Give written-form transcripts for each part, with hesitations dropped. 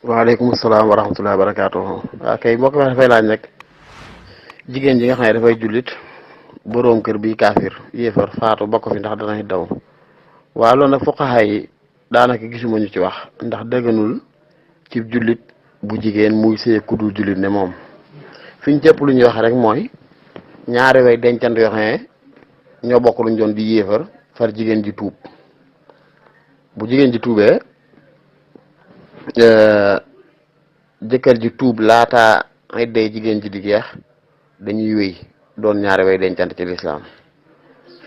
waaleykum salaam wa rahmatullahi wa barakaatuhu. waaw kay mbokk mi dafay laaj nag jigéen ji nga xam ne dafay jullit boroom kër bi kaafir yéefar faatu bokk fi ndax dana daw. waaw loolu nag fuqahaa yi daanaka gisuma ñu ci wax ndax dëgganul ci jullit bu jigéen muy sëy ku dul jullit ne moom fi ñu jëpp lu ñuy wax rek mooy ñaari way dencant yoo xam ne ñoo bokk luñ doon di yéefar far jigéen ji tuub bu jigéen ji tuubee jëkkër ji tuub laata idday jigéen ji di jeex dañuy wéy doon ñaari way dencant ci lislaam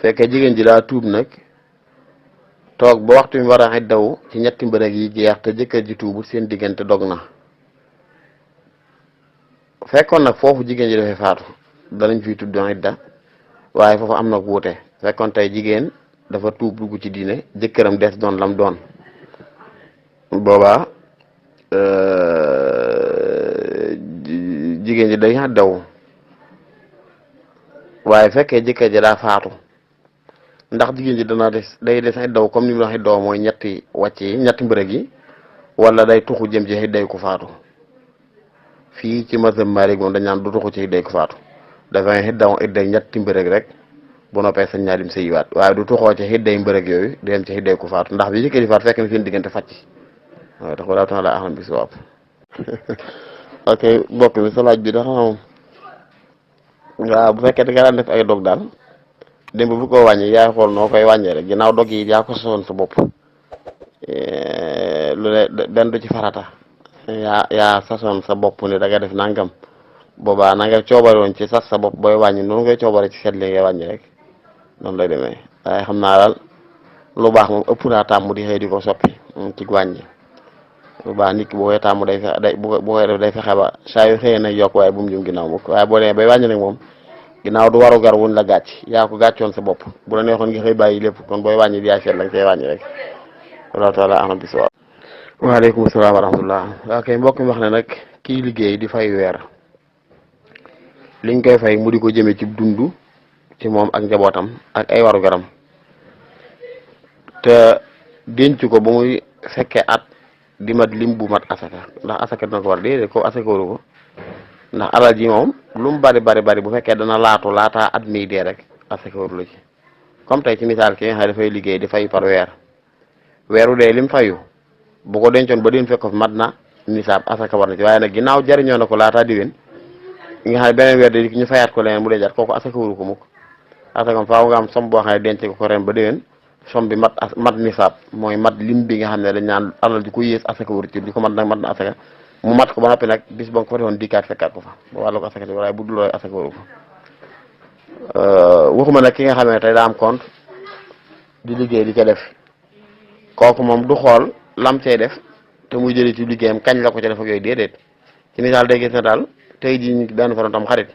fekkee jigéen ji daa tuub nag toog ba waxtu mi war a iddaw ci ñetti mbërëg yi jeex te jëkkër ji tuubu seen diggante dog na fekkoon nag foofu jigéen ji dafay faatu danañ fiy tudd idda waaye foofu am na wuute fekkoon tey jigéen dafa tuub dugg ci diine jëkkëram des doon lam doon boobaa jigéen ji day daw waaye fekkee jëkkër ji daa faatu ndax jigéen ji dana day des ay daw comme ni mu la waxee daw mooy ñetti wàcc yi ñetti mbërëg yi wala day tuxu jëm ci day ku faatu fii ci mazhab Maalik moom dañ naan du tuxu ci day ku faatu dafay daw day ñetti mbërëg rek bu noppee sañ ñaa dim sëyiwaat waaye du tuxoo ci day mbërëg yooyu di dem ci day ku faatu ndax bi jëkkër ji faatu fekk na seen diggante facc waaw tax walaa taala ahlam bi sawaab ok mbokk mi sa laaj bi dafa moom waaw bu fekkee da nga daan def ay dog daal démb bu ko wàññi yaay xool noo koy wàññee rek ginnaaw dog yi yaa ko sosoon sa bopp lu ne benn du ci farata yaa sasoon sa bopp ne da nga def nangam boobaa na nga coobare woon ci sas sa bopp booy wàññi noonu ngay coobare ci seet li ngay wàññi rek noonu lay demee waaye xam naa daal lu baax moom ëpp naa tàmm di xëy di ko soppi ci wàññi lu baax nit ki bu koy tàmm day fexe day bu koy def day fexe ba saa yu xëyee nag yokk waaye bu mu jëm ginnaaw mukk waaye boo demee bay wàññi nag moom ginnaaw du waru gar wuñ la gàcc yaa ko gàccoon sa bopp bu la neexoon nga xëy bàyyi lépp kon booy wàññi di yaay seet la nga cay wàññi rek wallahu taala ahlam bi sawaab. waaleykum salaam wa rahmatullah. waaw kay mbokk mi wax ne nag kii liggéey di fay weer liñ koy fay mu di ko jëmee ci dund ci moom ak njabootam ak ay waru garam te denc ko ba muy fekkee at di mat lim bu mat asaka ndax asaka dina ko war déedéet ko asaka waru ko ndax alal ji moom lu mu bari bu fekkee dana laataa at mi dee rek asaka waru la ci comme tey ci misaal ki nga xam ne dafay liggéey di fay par weeru dee lim fayu bu ko dencoon ba déwén fekk ko fi mat na nisaab asaka war na ci waaye nag ginnaaw jariñoo na ko laataa diwén nga xam ne beneen weer de ñu fayaat ko leneen mu dee jar kooku asaka waru ko mukk asaka faaw nga am som boo xam ne denc ko ren ba déwén som bi mat nisaab mooy mat lim bi nga xam ne dañ naan alal di ko yées asaka waru ci di ko mat nag mat na asaka mu mat ko ba noppi nag bis ba nga ko fa defoon dikkaat fekkaat ko fa ba wàllu ko asaka waaye bu dul looy asaka waru ko waxuma nag ki nga xam ne tey daa am compte di liggéey di ca def kooku moom du xool lam cay def te muy jëlee ci liggéeyam kañ la ko ca def ak yooyu déedéet ci misaal day gis ne daal tey jii ñu benn faram tam xarit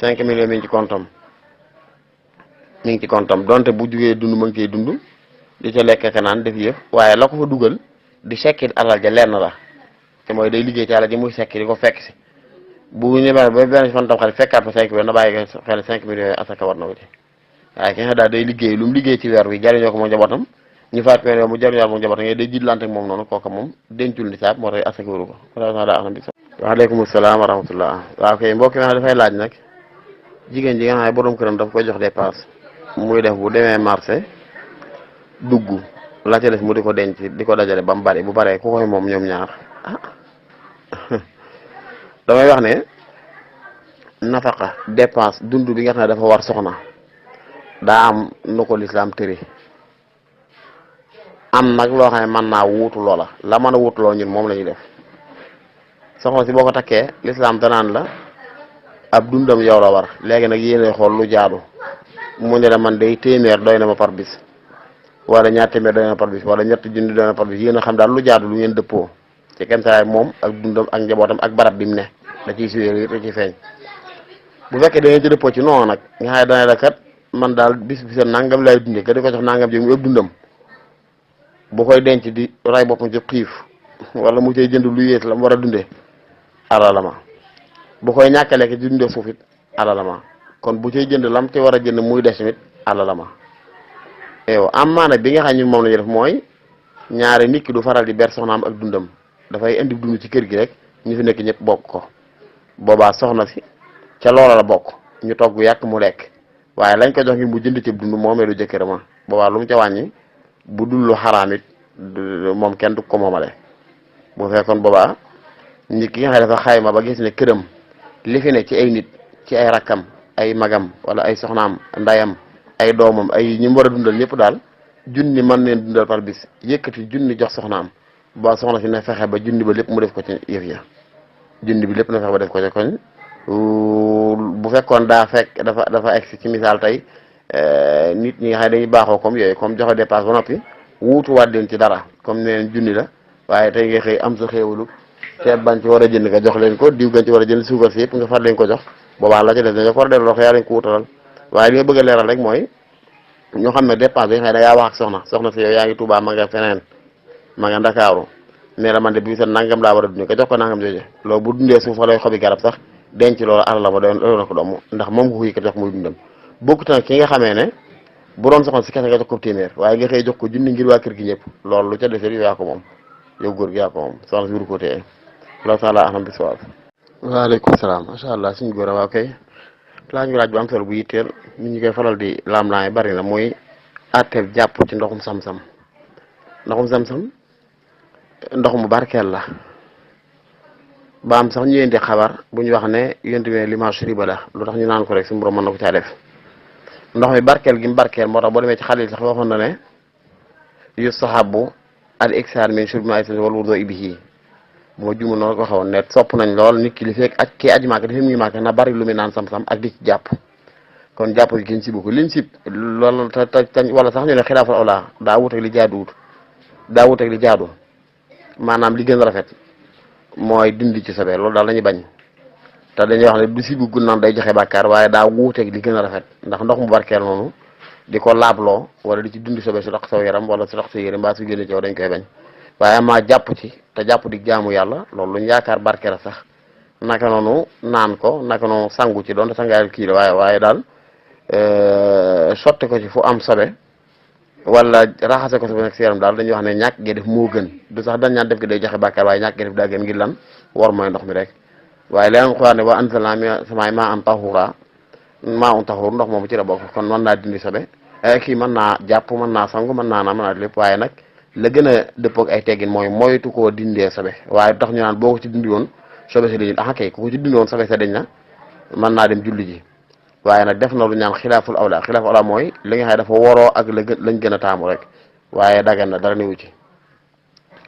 5 millions mi ngi ci comptam donte bu jugee dund ma ngi koy dund di ca lekk ka naan def yëf waaye la ko fa dugal di sekkit alal ja lenn la te mooy day liggéey ci alal ji muy sekki di ko fekk si bu ñu ba benn fan tam xarit fekkaat fa 5 millions na bàyyi xel 5 millions yooyu asaka war na ko ci waaye ki nga xam daal day liggéey lu mu liggéey ci weer wi jariñoo ko moom njabootam ñu faat weer mu jariñoo moom njabootam ngay day jiitlante ak moom noonu kooka moom dencul nisaab moo tax asaka waru ko waaleykum salaam wa rahmatullah. waaw kay mbokk mi nga xam dafay laaj nag jigéen ji nga xam ne borom këram daf koy jox dépense muy def bu demee marché dugg la ca def mu di ko denc di ko dajale ba mu bari bu baree ku koy moom ñoom ñaar damay wax ne nafaqa dépense dund bi nga xam ne dafa war soxna daa am nu ko lislaam tëri am nag loo xam ne mën naa wuutu loola la mën a wuutu loo ñun moom la ñuy def soxna si boo ko takkee lislaam danaan la ab dundam yow la war léegi nag yéene xool lu jaadu mu ne la man day téeméer doy na ma par bis wala ñaar téeméer doy na ma par bis wala ñetti junni doy na ma par bis yéen a xam daal lu jaadu lu ngeen dëppoo ci kenn saa moom ak dundam ak njabootam ak barab bi mu ne da ciy suyee da ciy feeñ bu fekkee da ngeen ci dëppoo ci noonu nag nga xam ne dana la kat man daal bis bisa nangam lay dundee ka di ko jox nangam ji mu ëpp dundam bu koy denc di ray boppam ci xiif wala mu cay jënd lu yées la mu war a dundee alalama bu koy ñàkkale ki di dundee suuf it alalama kon bu cay jënd lam ci war a jënd muy des tamit alalama yow am maana bi nga xam ne moom la ñu def mooy ñaari nit ki du faral di ber soxnaam ak dundam dafay indi dund ci kër gi rek ñu fi nekk ñëpp bokk ko boobaa soxna si ca loola la bokk ñu togg yàq mu lekk waaye lañ ko jox ngir mu jënd ci dund moomee lu jëkkërama boobaa lu mu ca wàññi bu dul lu xaraam it moom kenn du ko moomale bu fekkoon boobaa nit ki nga xam ne dafa xayma ba gis ne këram li fi ne ci ay nit ci ay rakkam ay magam wala ay soxnaam ndayam ay doomam ay ñi mu war a dundal ñëpp daal junni mën neen dundal par bis yëkkati junni jox soxnaam ba soxna si ne fexe ba junni ba lépp mu def ko ci yëf ya junni bi lépp na fexe ba def ko ci koñ bu fekkoon daa fekk dafa egsi ci misaal tey nit ñi nga xam ne dañuy baaxoo comme yooyu comme joxe dépasse ba noppi wuutuwaat leen ci dara comme neen junni la waaye tey nga xëy am sa xéewalu ceeb bañ ci war a jënd nga jox leen ko diw gañ ci war a jënd suukar si yëpp nga far leen ko jox boobaa la ca def dañoo ko war a delloo yaa leen ko wutalal waaye li nga bëgg a leeral rek mooy ñoo xam ne dépense bi nga xam ne da ngaa wax ak soxna si yow yaa ngi Tuubaa ma nga feneen ma nga Ndakaaru nee la man de bii sa nangam laa war a dundee nga jox ko nangam jooju loolu bu dundee suuf wala xobi garab sax denc loolu àll la ba doon na ko doom ndax moom nga ko yëkkat jox muy dundam bokkut nag ki nga xamee ne bu doon soxna si kese nga jox ko téeméer waaye nga xëy jox ko junni ngir waa kër gi ñëpp loolu lu ca defee yow yaa ko moom yow góor gi yaa ko moom soxna si wuru ko téye loolu taala ahlam bi sawaab. waaleykum salaam macha allah suñu góor a waaw kay laaj bu am solo bu yitteel nit ñi koy faral di laam-laame bari na mooy àtteel jàpp ci ndoxum sam-sam ndox mu barkeel la ba am sax ñu indi xabar bu ñu wax ne yonent bi limage riba la lu tax ñu naan ko rek suñu borom mën na ko caa def ndox mi barkeel gi mu barkeel moo tax boo demee ci xalil sax waxoon na ne yustahabu al iksar min shurbi ma'i wal wudu'i bihi moo jumu noonu ko waxoon ne sopp nañ lool nit ki li fekk aj kii aji maaka dafa muy maaka na bari lu muy naan sam-sam ak di ci jàpp kon jàpp gi kenn sibu ko liñ sib loolu te wala sax ñu ne xilaafal awla daa wut ak li jaaduwut daa wut ak li jaadu maanaam li gën a rafet mooy dindi ci sobe loolu daal lañuy bañ te dañuy wax ne du sibu gun naan day joxe bàkkaar waaye daa wuuteeg li gën a rafet ndax ndox mu barkeel noonu di ko laabloo wala di ci dindi sobe su dox saw yaram wala su dox sa yére mbaa su génne ci yow dañ koy bañ waaye amaa jàpp ci te jàpp di jaamu yàlla loolu luñ yaakaar barke la sax naka noonu naan ko naka noonu sangu ci doon te sangaayal kii la waaye daal sotti ko ci fu am sobe wala raxase ko sobe nag si yaram daal dañuy wax ne ñàkk gi def moo gën du sax dañ ñaan def gi day joxe bàkkaar waaye ñàkk gi def daa gën ngir lan war mooy ndox mi rek waaye leneen xaar ne wa anzalnaa mina samaa'i maa'an tahuuraa maa'un tahuur ndox moomu ci la bokk kon mën naa dindi sobe kii mën naa jàpp mën naa sangu mën naa naa lépp waaye nag la gën a dëppoog ay teggin mooy moytu koo dindee sobe waaye tax ñu naan boo ko ci dindi woon sobe si dañu kay ku ko ci dindi woon sobe sa dañ na mën naa dem julli ji waaye nag def na lu ñaan xilaaful awla mooy li nga xam ne dafa waroo ak lañ gën a taamu rek waaye dagan na dara newu ci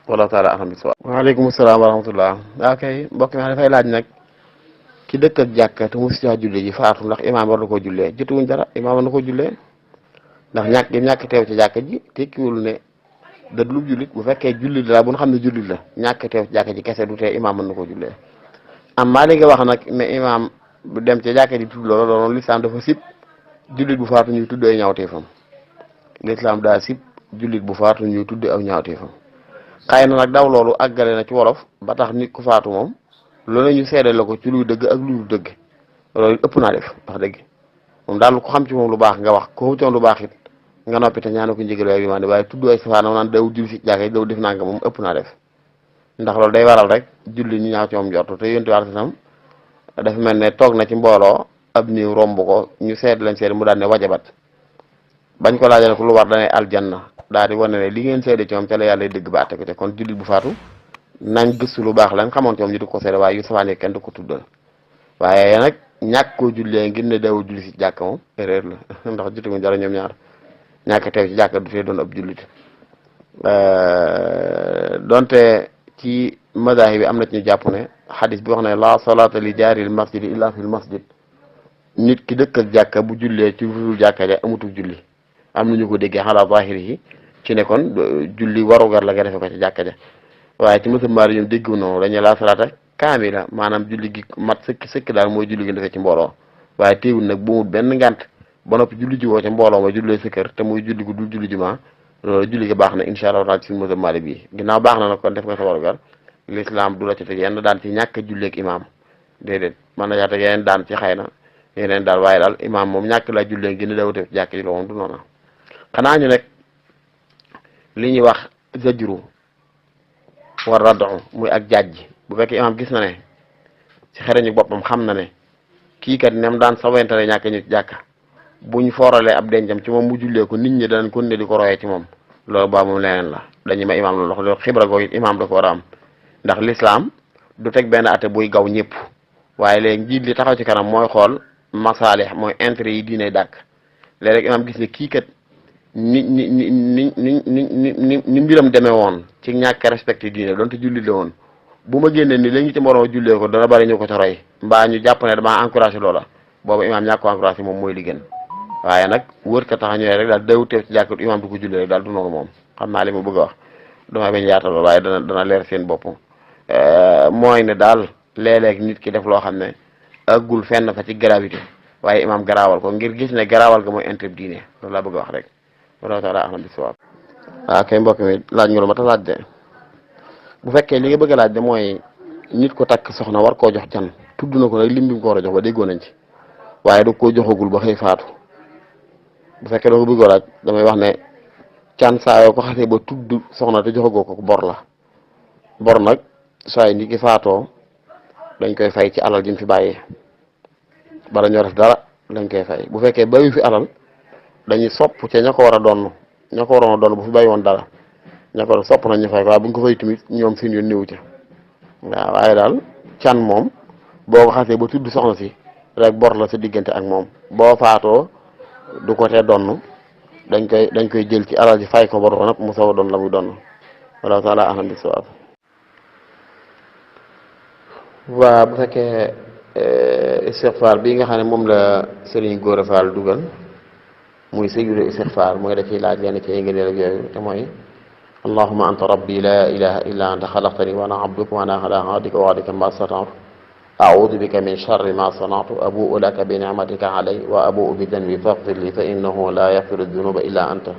wallahu taala alam bis waaleykum salaam wa rahmatullah waaw kay mbokk mi dafay laaj nag ki dëkk ak jàkka te mu si julli ji faatu ndax imaam war na koo jullee jotuwuñ dara imaam war na koo jullee ndax ñàkk teew ci jàkka ji tekkiwul ne da lu jullit bu fekkee jullit la bu nga xam ne jullit la ñàkk teew ci jàkka ji kese du tee imaam mën na koo jullee am maa li nga wax nag ne imaam bu dem ci jàkka ji tudd loolu lislaam dafa sib jullit bu faatu ñuy tudd ay ñaawteefam lislaam daa sib jullit bu faatu ñuy tudd aw ñaawteefam xëy na nag daw loolu àggale na ci wolof ba tax nit ku faatu moom loolu ñu seede la ko ci luy dëgg ak lu dëgg loolu ëpp naa def wax dëgg moom daal ko xam ci moom lu baax nga wax ko xamutoon lu baax it nga noppi te ñaana ko njëgal waaye tudd ay safaanam naan daw julli si jàkka ji daw def naa nga moom ëpp naa def ndax loolu day waral rek julli ñu ñaaw ci moom njortu te yontu war sam dafa mel ne toog na ci mbooloo ab niw romb ko ñu seet leen seede mu daal ne wajabat bañ ko laajal ko lu war dane aljanna daal di wane ne li ngeen seede ci moom te la yàlla dëgg ba àtte ko te kon jullit bu faatu nañ gëstu lu baax lañ xamoon ci moom ñu di ko seede waaye yu safaanee kenn du ko tuddal waaye nag ñàkk koo jullee ngir ne daw julli si jàkka moom erreur la ndax jotuñu dara ñoom ñaar ñàkk teew ci jàkka du fee doon ab jullit donte ci mazahib bi am na ci ñu jàpp ne xadis bi wax ne la salaata li jaaril masjid illa fil masjid nit ki dëkk ak jàkka bu jullee ci fudul jàkka ja amatul julli am nañu ko déggee xalaa zahiri yi ci ne kon julli warugar la nga defe ko ci jàkka ja waaye ci mësab maari ñoom déggu noonu dañu la salaata kaamila maanaam julli gi mat sëkk daal mooy julli gi defee ci mbooloo waaye teewul nag bu mu benn ngànt ba noppi julli ji woo ca mbooloo ma jullee sa kër te muy julli gu dul julli jumaa loolu julli gi baax na incha allah taala ci suñu mësab maari bi ginnaaw baax na nag kon def nga sa warugar l'islam du la ci teg yenn daan ci ñàkk a julleeg imaam déedéet mën na caa teg yeneen daan ci xëy na yeneen daal waaye daal imaam moom ñàkk laa jullee gën a dawate ci jàkk ji loolu du noona xanaa ñu nekk li ñuy wax zajru war radu muy ak jajj bu fekkee imam gis na ne ci xereñu boppam xam na ne kii kat nem daan sawentale ñàkk ñu ci jàkka buñ fooralee ab dencam ci moom mu jullee ko nit ñi danañ kon ne di ko royee ci moom loolu ba moom leneen la dañuy ma imam loolu loolu xibra googu it imam da ko war a am ndax l'islam du teg benn atte buy gaw ñëpp waaye léegi njiit li taxaw ci kanam mooy xool masaalih mooy intérêt yi diine dàkk léeg-léeg imam gis ne kii kat ni mbiram demee woon ci ñàkk respecté diine donte jullit la woon bu ma génnee ni léegi ci moroom jullee ko dana bari ñu ko ca roy mbaa ñu jàpp ne damaa encouragé loola boobu imam ñàkk ko encouragé moom mooy li gën waaye nag wër ka tax a ñëwee rek daal daw teew ci jàkk imam du ko jullee rek daal du noonu moom xam naa li ma bëgg a wax dama bañ yaatal loolu waaye dana leer seen bopp mooy ne daal léeg-léeg nit ki def loo xam ne aggul fenn fa ci gravité waaye imam garaawal ko ngir gis ne garaawal ga mooy intérêt diine loolu laa bëgg a wax rek wallahu taala ahlam bisawab waaw kay mbokk mi laaj nga lu ma ta laaj de bu fekkee li nga bëgg a laaj de mooy nit ko takk soxna war koo jox can tudd na ko nag lim bi mu ko war a jox ba déggoo nañ ci waaye du koo joxagul ba xëy faatu bu fekkee doo ko bëggoo laaj damay wax ne can saa yoo ko xasee ba tudd soxna te joxagoo ko bor la bor nag saa yi nit ki faatoo dañ koy fay ci alal ji mu fi bàyyee bala ñoo def dara dañ koy fay bu fekkee bayu fi alal dañuy sopp ca ña ko war a doon ña ko waroon a doon bu fi bàyyi woon dara ña ko sopp nañ ñu fay ko waaye bu ñu ko fay tamit ñoom seen yoon néew ca waaw waaye daal can moom boo ko xasee ba tudd soxna si rek bor la sa diggante ak moom boo faatoo du ko tee donn dañ koy jël ci alal ji fay ko bor ko nag mu soog a doon la muy donn wala taala ahlam bi sawaab waaw bu fekkee istixfaar bii nga xam ne moom la Sëriñ Góora Faal dugal muy sayyidul istixfaar mooy da ciy laaj lenn ci ngëneel ak yooyu te mooy allahumma anta rabbi la ilaha illa anta xalaqtani wa ana abduka wa ana ala ahdika wa wa'dika ma stata'tu a'udhu bika min sharri ma sana'tu abu'u laka bi ni'matika alayya wa abu'u bi dhanbi faghfir li fa innahu la yaghfiru dhunuba illa anta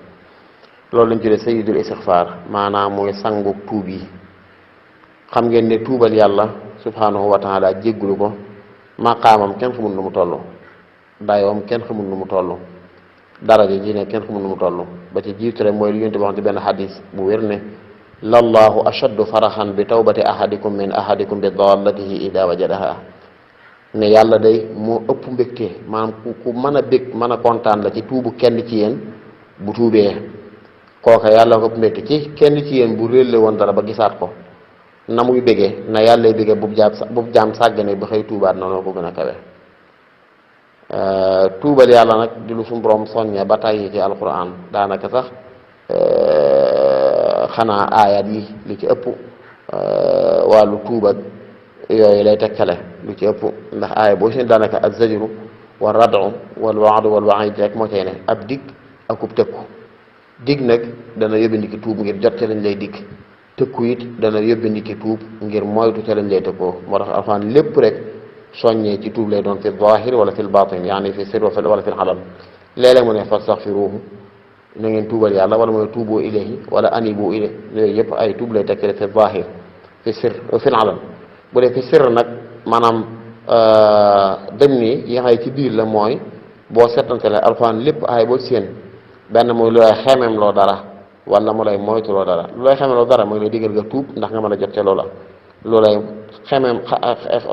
loolu lañ tuddee sayyidul istixfaar maanaam mooy sangu tuub yi xam ngeen ne tuubal yàlla subhanahu wa taala jéggulu ko maqaamam kenn xamul nu mu toll dayoom kenn xamul nu mu toll daraja ji ne kenn xamul nu mu toll ba ci jiitu rek mooy li yonent bi wax ci benn xadis bu wér ne lallahu ashaddu faraxan bi tawbati ahadikum min ahadikum bi dallatihi ida wajadaha ne yàlla day moo ëpp mbégte maanaam ku mën a bég mën a kontaan la ci tuubu kenn ci yéen bu tuubee kooka yàlla ko ëpp mbégte ci kenn ci yéen bu réelle woon dara ba gisaat ko na muy bégee na yàlla lay bégee bu jaam sàggane ba xëy tuubaat noonu ko gën a kawe tuubal yàlla nag di lu suñu borom soññee ba tàyyi ci alquran daanaka sax xanaa aayat yi lu ci ëpp wàllu tuubat yooyu lay tekkale lu ci ëpp ndax aaya boo seen daanaka ak zajru wal radu wal waadu wal waid rek moo cay ne ab dig akub tëkku dig nag dana yóbbi ndiki tuub ngir jot ca lañ lay dig tëkku it dana yóbbi ndiki tuub ngir moytu ca lañ lay tëkkoo moo tax alxuraan lépp rek soññee ci tuub lay doon fi zahir wala fi batin yaani fi sir wala fi alal léeg-léeg mu ne fastaghfiruhu na ngeen tuubal yàlla wala mooy tuuboo ilayhi wala anibu ilayhi yooyu yëpp ay tuub lay tekkale fi zahir fi sir fi alal bu dee fi sir nag maanaam dem ni yi xay ci biir la mooy boo seetantale alxuraan lépp ay boo seen benn mooy lu lay xemeem loo dara wala mu lay moytu loo dara lu lay xemeem loo dara mooy lay digal nga tuub ndax nga mën a jot ca loola lu lay xemeem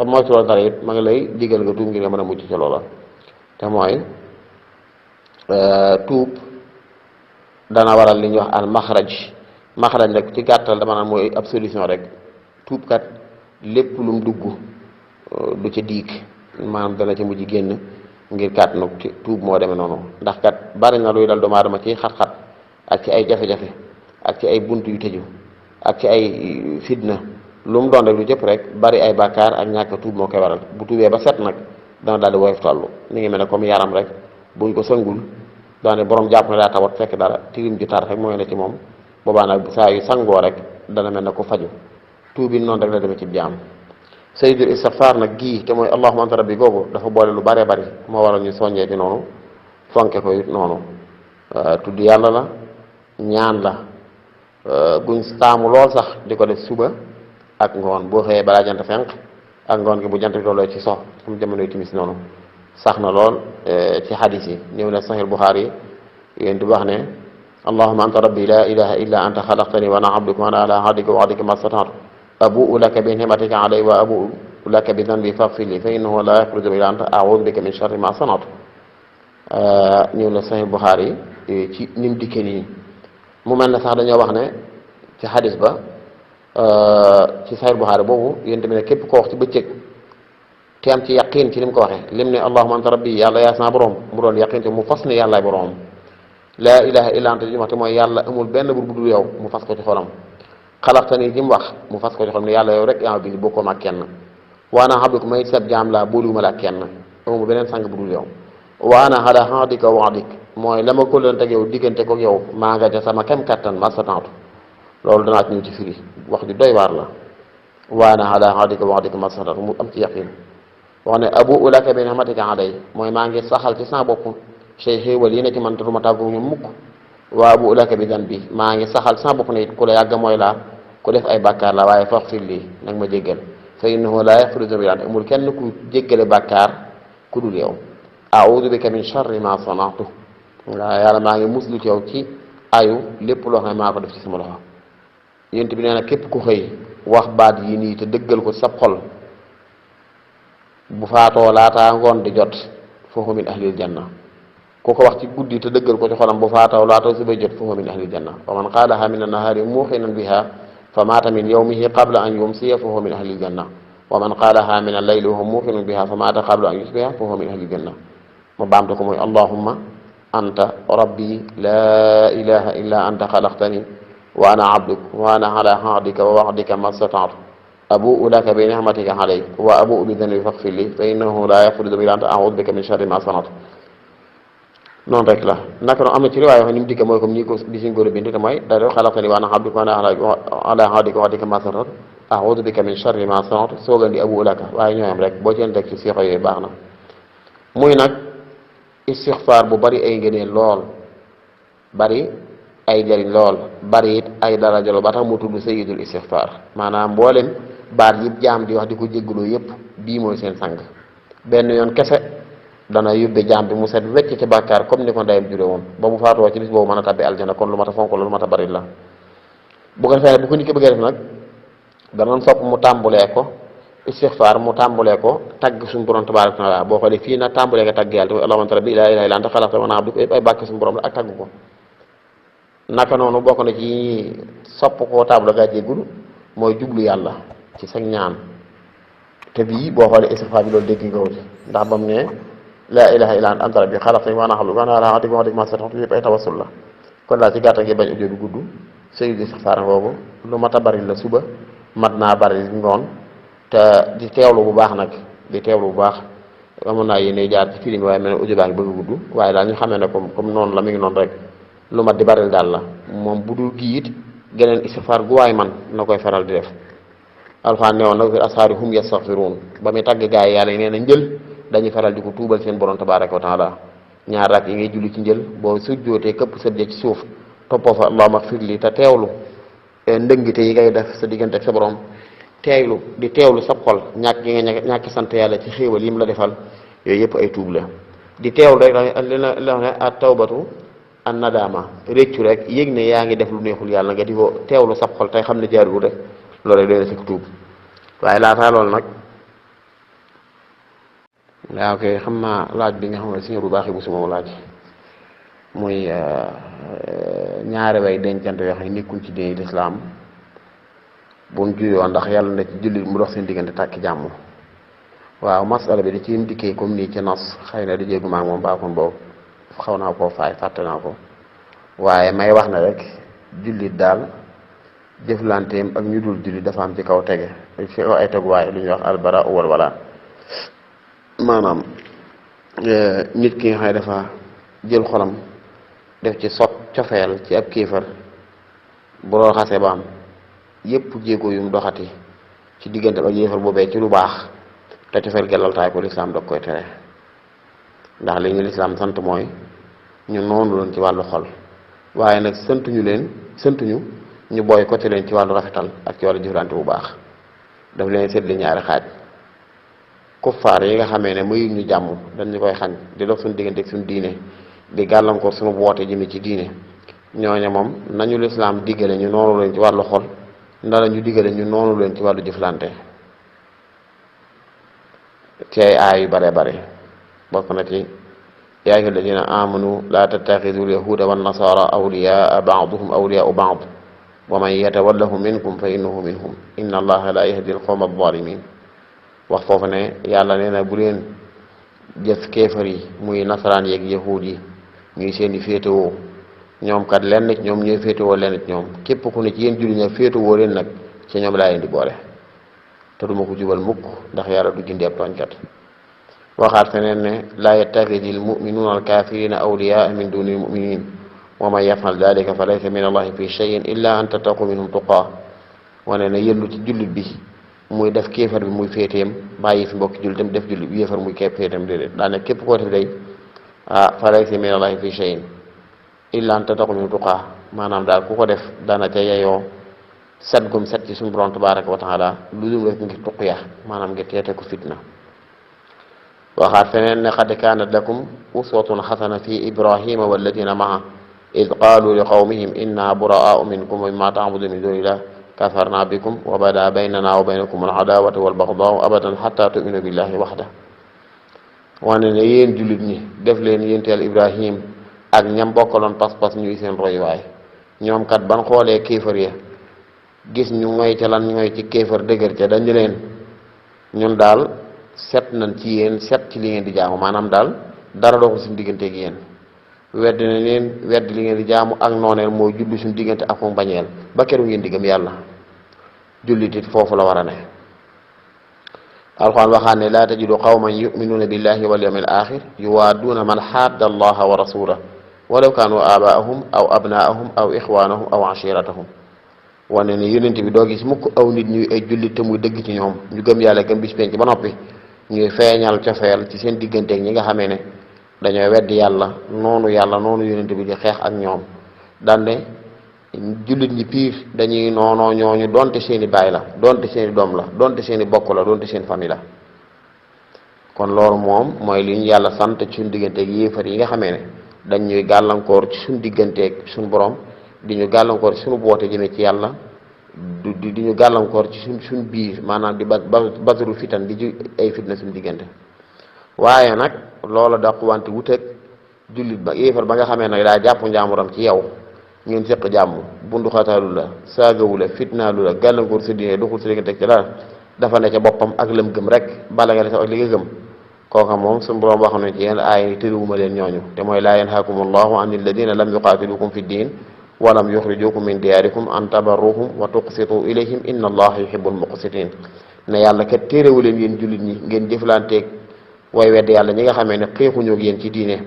moytu loo dara it ma ngi lay digal nga tuub ngir nga mën a mucc ca loola te mooy tuub dana waral li ñuy wax al maxraj rek ci gàttal dama naan mooy ab solution rek tuub kat lépp lu mu dugg du ca diig maanaam dana ca mujj génn ngir kat nag tuub moo demee noonu ndax kat bari na luy dal doomu aadama ci xat-xat ak ci ay jafe-jafe ak ci ay bunt yu tëju ak ci ay fitna lu mu doon rek lu jëpp rek bari ay bàkkaar ak ñàkk tuub moo koy waral bu tuubee ba set nag dana daal di woyof tollu ni ngi mel ne comme yaram rek buñ ko sëngul daane borom jàpp ne daa tawat fekk dara tilim ju tar rek mooy ne ci moom boobaa nag saa yu sangoo rek dana mel ne ko faju tuubi noonu rek la demee ci jaam sayyidul istighfar nag gii te mooy allahumma anta rabbi googu dafa boole lu bare bari moo waral ñu soññee ci noonu fonke ko it noonu tudd yàlla la ñaan la guñ taamu lool sax di ko def suba ak ngoon boo xëyee balaa jant fenk ak ngoon gi bu jant bi tolloo ci sox comme jamonoy timis noonu sax na lool ci xadis yi ñëw na Sahih Bukhari yi yéen di wax ne allahumma anta rabbi la ilaha illa anta xalaqtani wa ana abduka wa ana ala ahdika wa wa'dika ma stata'tu abu'u laka bi ni'matika alayya wa abu'u laka bi dhanbi faghfir li fa innahu la yaghfiru illa anta a'udhu bika min sharri ma sana'tu. ñëw na Sahih Bukhari ci nim dikke nii mu mel ne sax dañoo wax ne ci xadis ba ci Sahih Bukhari boobu yéen tamit ne képp koo wax ci bëccëg te am ci yaqin ci ni mu ko waxee lim ne allahumma anta rabbi yàlla yaa sama borom mu doon yaqin te mu fas ne yàllaay borom laa ilaha illa anta ji wax te mooy yàlla amul benn bur bu dul yow mu fas ko ci xolam xalaqtani ji mu wax mu fas ko ci xolam ne yàlla yow rek yaa ma bind bokkoo ma ak kenn waana abduka may sab jaam laa booliwuma la ak kenn amul beneen sang bu dul yow waana ala ahdika wa wa'dik mooy la ma kóllante ak yow diggante ko yow maa nga ca sama kem kattan ma stata'tu loolu danaa ci ñëw ci firi wax ju doy waar la waana ala ahdika wa wa'dika ma stata'tu mu am ci yaqin wax ne abu'u laka bi ni'matika alayya mooy maa ngi saxal ci sa bopp say xéewal yi ne ci man te du ma tàggu ñu mukk wa abu'u laka bi dhanbi maa ngi saxal sa bopp ne it ku la yàgg mooy laa ku def ay bàkkaar la waaye faghfir lii nag ma jéggal fa innahu laa yaghfiru dhunuba illa anta amul kenn ku jéggale bàkkaar ku dul yow a'udhu bika min sharri ma sana'tu waaw yàlla maa ngi muslu ci yow ci ayu lépp loo xam ne maa ko def ci sama loxo yént bi nee na képp ku xëy wax baat yi nii te dëggal ko sab xol bu faatoo laataa ngoon di jot fa huwa min ahlil janna ku ko wax ci guddi te dëggal ko ci xolam bu faatoo laataa suba jot fa huwa min ahlil janna wa man qaalaha min an-nahaari muuqinan biha fa maata min yawmihi qabla an yumsiya fa huwa min ahlil janna wa man qaalaha min al-layli wa huwa muuqinun biha fa maata qabla an yusbiha fa huwa min ahlil janna ma baamte ko mooy allahumma anta rabbi la ilaha illa anta xalaqtani wa ana abduk wa ana ala ahdika wa wa'dika ma stata'tu abu'u laka bi ni'matika alayya wa abu'u bi dhanbi faghfir li fa innahu la yaghfiru dhunuba illa anta a'udhu bika min sharri ma sana'tu noonu rek la naka noonu am na ci riwaaya wax ni mu dikk mooy comme ni ko di suñ góor a bind te mooy da def xalaqtani wa ana abduka wa ana ala ahdika wa wa'dika ma stata'tu a'udhu bika min sharri ma sana'tu soogan di abu'u laka waaye ñooyam rek boo ci leen teg ci siixo yooyu baax na muy nag istixfaar bu bari ay ngëneel lool bari ay jariñ lool bari it ay daraja lool ba tax mu tudd sayyidul istixfaar maanaam mboolem baat yi jaam di wax di ko jéggaloo yépp bii mooy seen sang benn yoon kese dana yóbbe jaam bi mu set wecc ci bàkkaar comme ni ko ndeyam jure woon ba mu faatoo ci bis boobu mën a tabbi aljana kon lu mat a fonk la lu mat a bari la bu ko defee bu ko nit ki bëggee def nag danañ sopp mu tàmbulee ko istixfaar mu tàmbulee ko tagg suñu borom tabaaraka wa taala boo xoolee fii nag tàmbulee ko tagg yàlla te allahumma anta rabbi laa ilaaha illa anta xalaqtani wa ana abduka yëpp ay bàkk suñu borom la ak tagg ko naka noonu bokk na ci sopp koo tàmbale gaa jéggul mooy jublu yàlla ci sa ñaan te bii boo xoolee istixfaar bi loolu dégg nga ko ndax ba mu ne laa ilaaha illa anta rabbi xalaqtani wa ana abduka wa ana ala ahdika wa wa'dika ma stata'tu yëpp ay tawassul la kon daal ci gàttal gi bañ audio bi gudd sayyidul istixfaar boobu lu mat a bari la suba mat naa bari ngoon te di teewlu bu baax nag di teewlu bu baax amoon naa yéene jaar ci film waaye mel ne audio baa ngi bëgg a gudd waaye daal ñu xamee ne comme noonu la mi ngi noonu rek lu mat di baril daal la moom bu dul gii it geneen istixfaar gu waay man na koy faral di def alxuraan ne woon nag fi ashaari hum yastaghfiruun ba muy tàgg gaa yi yàlla yi nee na njël dañuy faral di ko tuubal seen borom tabaaraka wa taala ñaar rak yi ngay julli ci njël boo sujjootee këpp sa jë ci suuf toppoo fa allahumma ighfir li te teewlu ndëngite yi ngay def sa diggante ak sa borom teewlu di teewlu sab xol ñàkk gi nga ñàkki sant yàlla ci xéewal yi mu la defal yooyu yëpp ay tuub la di teewlu rek li la ne at tawbatu an nadama réccu rek yëg ne yaa ngi def lu neexul yàlla nga di ko teewlu sab xol tey xam ne jaarul rek loolu rek doy na si tuub waaye laataa loolu nag waaw kay xam naa laaj bi nga xam ne si bu baax yi bu suma laaj muy ñaari way dencante yoo xam ne nekkuñ ci diine lislaam buñ juyoo ndax yàlla na ci jullit mu dox seen diggante tàkki jàmm waaw masala bi da ci dikkee comme nii ci nos xëy na di jéggu maag moom baaxoon boobu xaw naa koo faay fàtte naa ko waaye may wax na rek jullit daal jëflanteem ak ñu dul jullit dafa am ci kaw tege ci kaw ay teguwaay lu ñuy wax albara wal wala maanaam nit ki nga xam ne dafa jël xolam def ci sot cofeel ci ab kéefar bu loolu xasee ba am yépp jéego yum doxati ci diggante ak yéefar boobee ci lu baax te cofeel gellaltaay ko lislaam dog koy tere ndax li ñu lislaam sant mooy ñu noonu loon ci wàllu xol waaye nag santuñu ñu booy côté leen ci wàllu rafetal ak ci wàllu jëflante bu baax daf leen seetli ñaari xaaj kuffaar yi nga xamee ne muy ñu jàmm dañu koy xañ di dox suñu diggante ak suñu diine di gàllankoor suñu woote jëme ci diine ñooña moom nañu lislaam diggale ñu noonu leen ci wàllu xol ndala ñu diggale ñu noonu leen ci wàllu jëflante ci ay aay yu bare bare bokk na ci yaa ayyuha alladina amanu la tattaxidu alyahuda wannasara awliyaa baaduhum awliyaau baad wa man yatawallahum minkum fa innahu minhum inna allaha la yahdi alqawma alzalimin wax foofu ne yàlla nee na bu leen jëf kéefar yi muy nasaraan yeeg yahuud yi ñuy seeni féetewoo ñoom kat lenn ci ñoom ñooy féetewoo lenn ci ñoom képp ku ne ci yéen julli ña féetewoo leen nag ci ñoom laa leen di boole te duma ko jubal mukk ndax yàlla du gindi ab tooñkat waxaat feneen ne laa yattaxidi almuminuuna alkafirina awliyaa min duni almuminin wa man yafal dalika fa laysa min allahi fi cheyin illa an tattaqu minhum tuqaa wane ne yëllu ci jullit bi muy def kéefar bi muy féeteem bàyyi fi mbokki jullitam def jullit bi yéefar muy képp féeteem déedéet daa ne képp koo def day fa laysa min allahi fi cheyin illa an tattaqu minhum tuqaa maanaam daal ku ko def dana ca yeyoo set gum set ci suñu borom tabaraka wa taala lu dul rek ngir tuqiya maanaam ngir teete ko fitna waxaat feneen ne qad kaanat lakum uswatun xasana fi ibrahima walladina maa id qaalu li qawmihim inna buraau minkum wa mimma taabudu min dunillah kafarna bikum wa bada baynana wa baynakum aladaawatu walbagdaau abadan xatta tuminu billahi waxda wane ne yéen jullit ñi def leen yénteel ibrahim ak ñam bokkaloon pas-pas ñuy seen royuwaay ñoom kat ban xoolee kéefar ya gis ñu ngoy ca lan ngoy ci kéefar dëgër ca dañu leen ñun daal set nañ ci yéen set ci li ngeen di jaamu maanaam daal dara doxul suñu digganteeg yéen weddi na leen weddi li ngeen di jaamu ak nooneel mooy jublu suñu diggante ak mu bañeel ba keru ngeen di gëm yàlla jullit it foofu la war a ne alxuraan waxaan ne laa tajidu qawman yuminuuna billahi wal yawmil axir yuwaaduuna man xaadda allaha wa rasulahu walaw kaanu abaahum aw abnaahum aw ixwaanahum aw ashiratahum wane ne yonent bi doo gis mukk aw nit ñuy ay jullit te muy dëgg ci ñoom ñu gëm yàlla gëm bis penc ba noppi ñuy feeñal cofeel ci seen digganteeg ñi nga xamee ne dañooy weddi yàlla noonu yonent bi di xeex ak ñoom daan ne jullit ñi piir dañuy noonoo ñooñu donte seeni baay la donte seeni doom la donte seeni bokk la donte seen famille la kon loolu moom mooy li ñu yàlla sant ci suñu digganteeg yéefar yi nga xamee ne dañ ñuy gàllankoor ci suñu digganteeg suñu borom di ñu gàllankoor ci suñu boote jëme ci yàlla di ñu gàllankoor ci suñ biir maanaam di basaru fitan di ju ay fitna suñu diggante waaye nag loola daq wante wuteeg jullit ba yéefar ba nga xamee nag daa jàpp njaamuram ci yow ngeen séq jàmm bundu xataalu la saagawu la fitnaalu la gàllankoor sa diine doxul sa diggante ci dara dafa ne ca boppam ak lëm gëm rek bala nga ne sax ak li nga gëm kooka moom suñu borom wax na ci yenn aay ni tëriwuma leen ñooñu te mooy laa yanhaakum allahu an alladina lam yuqaatilukum fi ddin walam yuxrijukum min diyaarikum an tabarruhum wa tuqsitu ilayhim inna allaha yuhibbul muqsitin ne yàlla kat téerewu leen yéen jullit ñi ngeen jëflanteeg way wedd yàlla ñi nga xamee ne xeexuñoo ak yéen ci diine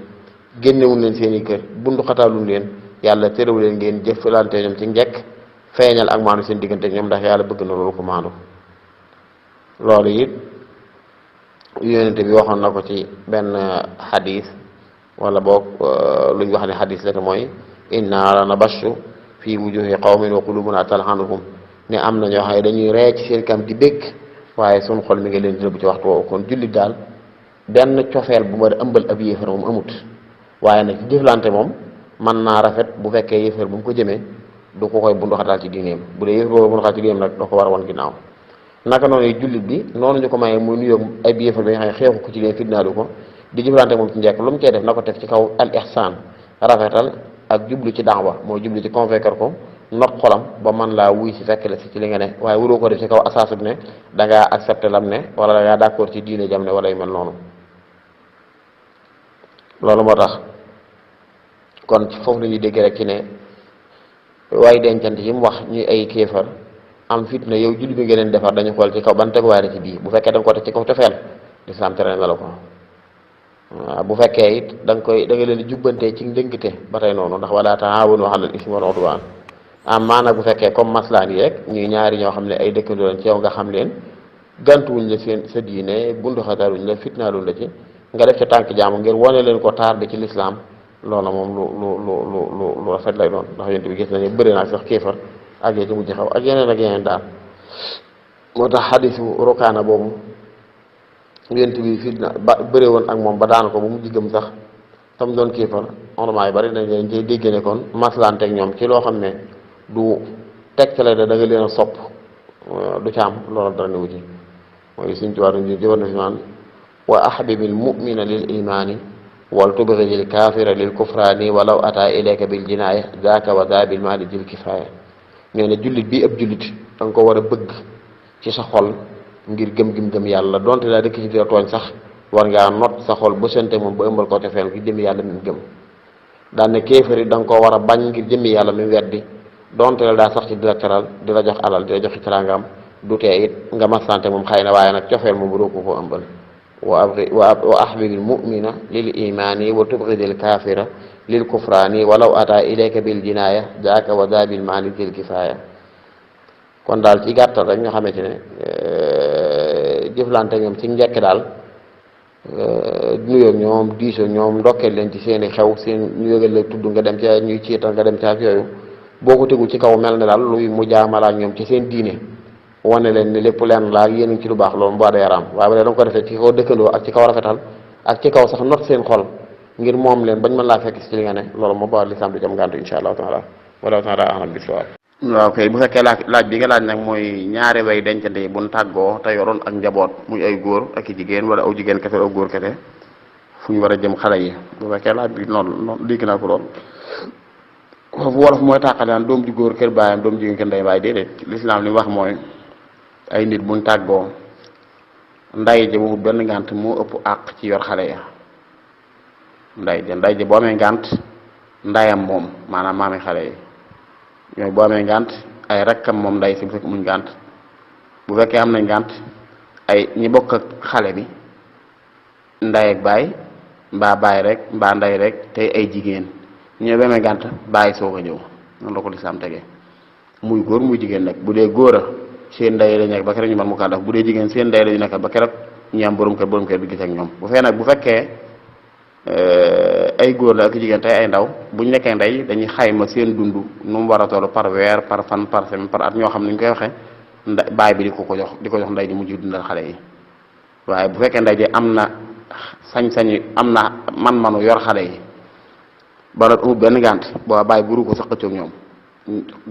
génnewuñ leen seen i kër bundu xataaluñ leen yàlla téerewu leen ngeen jëflante ñoom ci njekk feeñal ak maandu seen diggante ñoom ndax yàlla bëgg na loolu ko maandu loolu it yonente bi waxoon na ko ci benn xadis wala boog lu ñu wax ne xadis la te mooy inna la nabashu fi wujuhi qawmin wa qulubuna talhanuhum ne am na ñoo xam ne dañuy ree ci seen kam di bëgg waaye suñ xol mi ngi leen di rëbb ci waxtu woowu kon jullit daal benn cofeel bu ma ëmbal ab yéefar moom amut waaye nag ci jëflante moom mën naa rafet bu fekkee yéefar bu mu ko jëmee du ko koy bundu xataal ci diineem bu dee yéefar boobu bundu xataal ci diineem nag da ko war a woon ginnaaw naka noonu jullit bi noonu ñu ko mayee muy nuyoog ay yéefar bi nga xam ne xeexu ko ci leen fitnaalu ko di jëflante moom ci njekk lu mu cee def na ko teg ci kaw al ihsaan rafetal ak jublu ci daawa mooy jublu ci convaincre ko not xolam ba man laa wuy si fekk la si ci li nga ne waaye waroo ko def ci kaw asaasu bi ne da ngaa accepté lam ne wala da ngaa d'accord ci diine jam ne wala yu mel noonu loolu moo tax kon foofu la ñuy dégg rek ci ne waaye dencante yi mu wax ñuy ay kéefar am fitna yow julli bi nga leen defar dañu xool ci kaw ban teguwaay la ci bii bu fekkee da nga ko teg ci kaw tefeel lislaam tere na la ko waaw bu fekkee it da nga leen di jubbantee ci ndëngte ba tey noonu ndax wala taawanu alal ismi wal udwaan am maanaam bu fekkee comme maslaan yi rek ñuy ñaari ñoo xam ne ay dëkkandoo lañ ci yow nga xam leen gantuwuñ la seen sa diine bundu xataaruñ la fitnaaluñ la ci nga def ca tànk jaamu ngir wane leen ko taar bi ci lislaam loola moom lu rafet lay doon ndax yonent bi gis nañu bëri naa sax kéefar ak yee ci mujj xaw ak yeneen daal moo tax xadisu rokaana boobu yonent bi fitna ba bëre woon ak moom ba daan ko ba mujj gëm sax tam doon kéefar ornement yu bari dañ leen cay dégg ne kon maslante ak ñoom ci loo xam ne du tegtale da nga leen a sopp du ca am loolu dara newu ci mooy suñ tuwaa duñ jëbar na fi naan wa ahbibil mu'mina lil imaani wal tubghidil kaafira lil kufraani walaw ata ilayka bil jinaaya zaaka wa daa bil maali dil kifaaya ñoo ne jullit bi ab jullit da nga ko war a bëgg ci sa xol ngir gëm yàlla donte daa dëkk ci dira tooñ sax war ngaa not sa xol ba sante moom ba ëmbal ko te feel ngir jëmmi yàlla mi gëm daan ne kéefari da nga ko war a bañ ngir jëmmi yàlla mi weddi donte la daa sax ci di la teral di la jox alal di la joxi teraangam du tee it nga masante moom xëy na waaye nag cofeel moom doo ko ëmbal wa ahbibil mu'mina lil imaani wa tubghidil kaafira lil kufraani walaw ata ilayka bil jinaaya jaaka wa daa bil maali dil kifaaya kon daal ci gàttal rek nga xamante ne jëflante ñoom ci njëkk daal nuyoo ñoom diisoo ñoom ndokkeel leen ci seeni xew seen ñu yëgal la tudd nga dem ca ñuy ciital nga dem ca ak yooyu boo ko tegul ci kaw mel ne daal luy mu jaamala ak ñoom ci seen diine wane leen ni lépp leen laa yéen ci lu baax loolu mbaa day araam waaye bu dee da nga ko defee ci kaw dëkkandoo ak ci kaw rafetal ak ci kaw sax not seen xol ngir moom leen bañ mën laa fekk ci li nga ne loolu moo baax lislaam du jam ngàntu insha allahu taala wala taala ahlam bisawab waaw kay bu fekkee laaj bi nga laaj nag mooy ñaari way dencante yi buñ tàggoo te yoroon ak njaboot muy ay góor ak i jigéen wala aw jigéen kese aw góor kese fu ñu war a jëm xale yi bu fekkee laaj bi noonu dégg naa ko lool foofu wolof mooy tàqalaan doom ji góor kër baayam doom jigéen kër ndey baay déedéet lislaam li mu wax mooy ay nit buñ tàggoo nday ja bu benn ngànt moo ëpp àq ci yor xale ya nday ja boo amee ngànt ndayam moom maanaam maami xale yi ñooy boo amee ngànt ay rakkam moom nday si bu fekk muñ ngànt bu fekkee am nañ ngànt ay ñi bokk ak xale bi nday ak baay mbaa baay rek mbaa nday rek tey ay jigéen ñoo ba amee ngànt baay soog a ñëw noonu la ko lislaam tegee muy góor muy jigéen nag bu dee góor a seen ndey la nekk ba keroog ñu mën mu kaa def bu dee jigéen seen ndey la ñu nekk ba keroog ñu am borom kër bi gis ak ñoom bu fekkee ay góor la ak jigéen tey ay ndaw bu ñu nekkee ndey dañuy xayma seen dund nu mu war a toll par weer par fan par semaine par at ñoo xam ne ñu koy waxee baay bi di ko jox ndey ji mujj dundal xale yi waaye bu fekkee ndey ji am na sañ-sañi am na man-manu yor xale yi ba noppi amul benn gànt boo baay buru ko sax xëccoog ñoom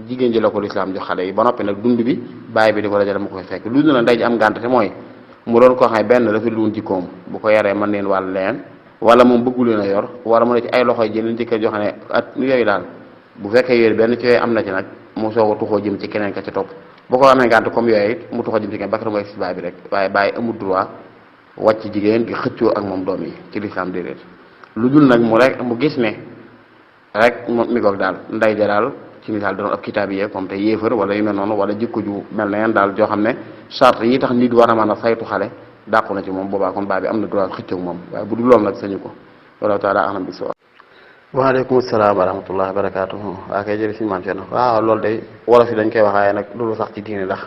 jigéen ji la ko lislaam jox xale yi ba noppi nag dund bi baay bi di ko dajale mu koy fekk lu dul na ndey ji am gànt te mooy mu doon koo xam ne benn dafa luun jikkoom bu ko yaree mën leen wàll leen wala moom bëggu leen a yor wala mu ne ci ay loxoy jëleen ci kër joo xam ne at yooyu daal bu fekkee yooyu benn ci yooyu am na ci nag mu soog a tuxoo jëm ci keneen ka ci topp bu ko amee gànt comme yooyu it mu tuxoo jëm ci keneen bakara mooy si baay bi rek waaye bàyyi amul droit wàcc jigéen di xëccoo ak moom doom yi ci lislaam déedéet lu dul nag mu gis ne rek mi goog daal nday ja daal ci misaal doon ab kitaab yi comme te yéefar wala yu mel noonu wala jikko ju mel ne yeen daal joo xam ne charte yi tax nit war a mën a saytu xale dàqu na ci moom boobaa kon baa bi am na droit xëccoog moom waaye bu dul loolu nag sañu ko wallahu taala alam bi sawab waaleykum salaam wa rahmatullah wa barakatuhu waa kay jërë siñu maam Cerno waaw loolu day wolof yi dañ koy waxaaye nag loolu sax ci diine ndax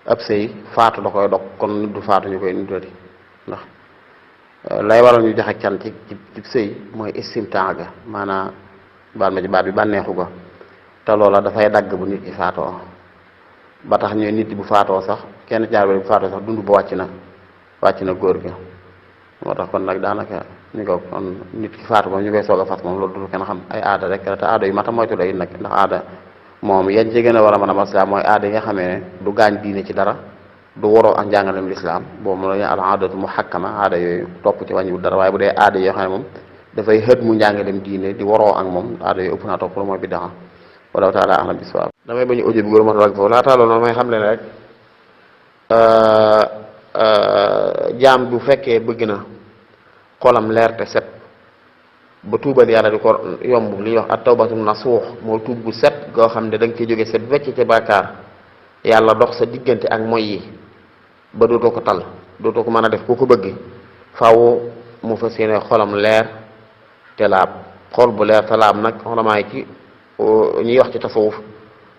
ab sëy faatu da koy dog kon nit du faatu ñu koy nitati ndax lay waral ñu joxe can ci sëy mooy istimtaa ga maanaam baal ma ci baat bi bànneexu ko te loola dafay dagg bu nit ki faatoo ba tax ñooy nit bu faatoo sax kenn jaar bu faatoo sax dund ba wàcc na góor ga moo tax kon nag daanaka ñu ko kon nit ki faatu moom ñu koy soog a fas moom loolu du kenn xam ay aada rek te aada yu mata moytu la it nag ndax aada moom yan ci gën a war a mën a maslaa mooy aada yi nga xamee ne du gaañ diine ci dara du waroo ak njàngalem lislaam boobu la ñu al aadatu muhakkama aada yooyu topp ci wàññiwul dara waaye bu dee aada yoo xam ne moom dafay xët mu njàngalem diine di waroo ak moom aada yooyu ëpp naa topp la mooy biddaa wallahu taala alam bisawab damay bañu audio bi góor ma toog foofu laata loolu noonu may xam leen rek jaam bu fekkee bëgg na xolam leer te set ba tuubal yàlla di ko yomb li ñuy wax at tawbatu nasuux moo tuub bu set goo xam ne da nga ciy jóge set wecc ci bàkkaar yàlla dox sa diggante ak moy yi ba dootoo ko tal dootoo ko mën a def ku ko bëgg faaw mu fas yéene xolam leer te laab xol bu leer te laab nag xolamaay ci ñuy wax ci tasawuf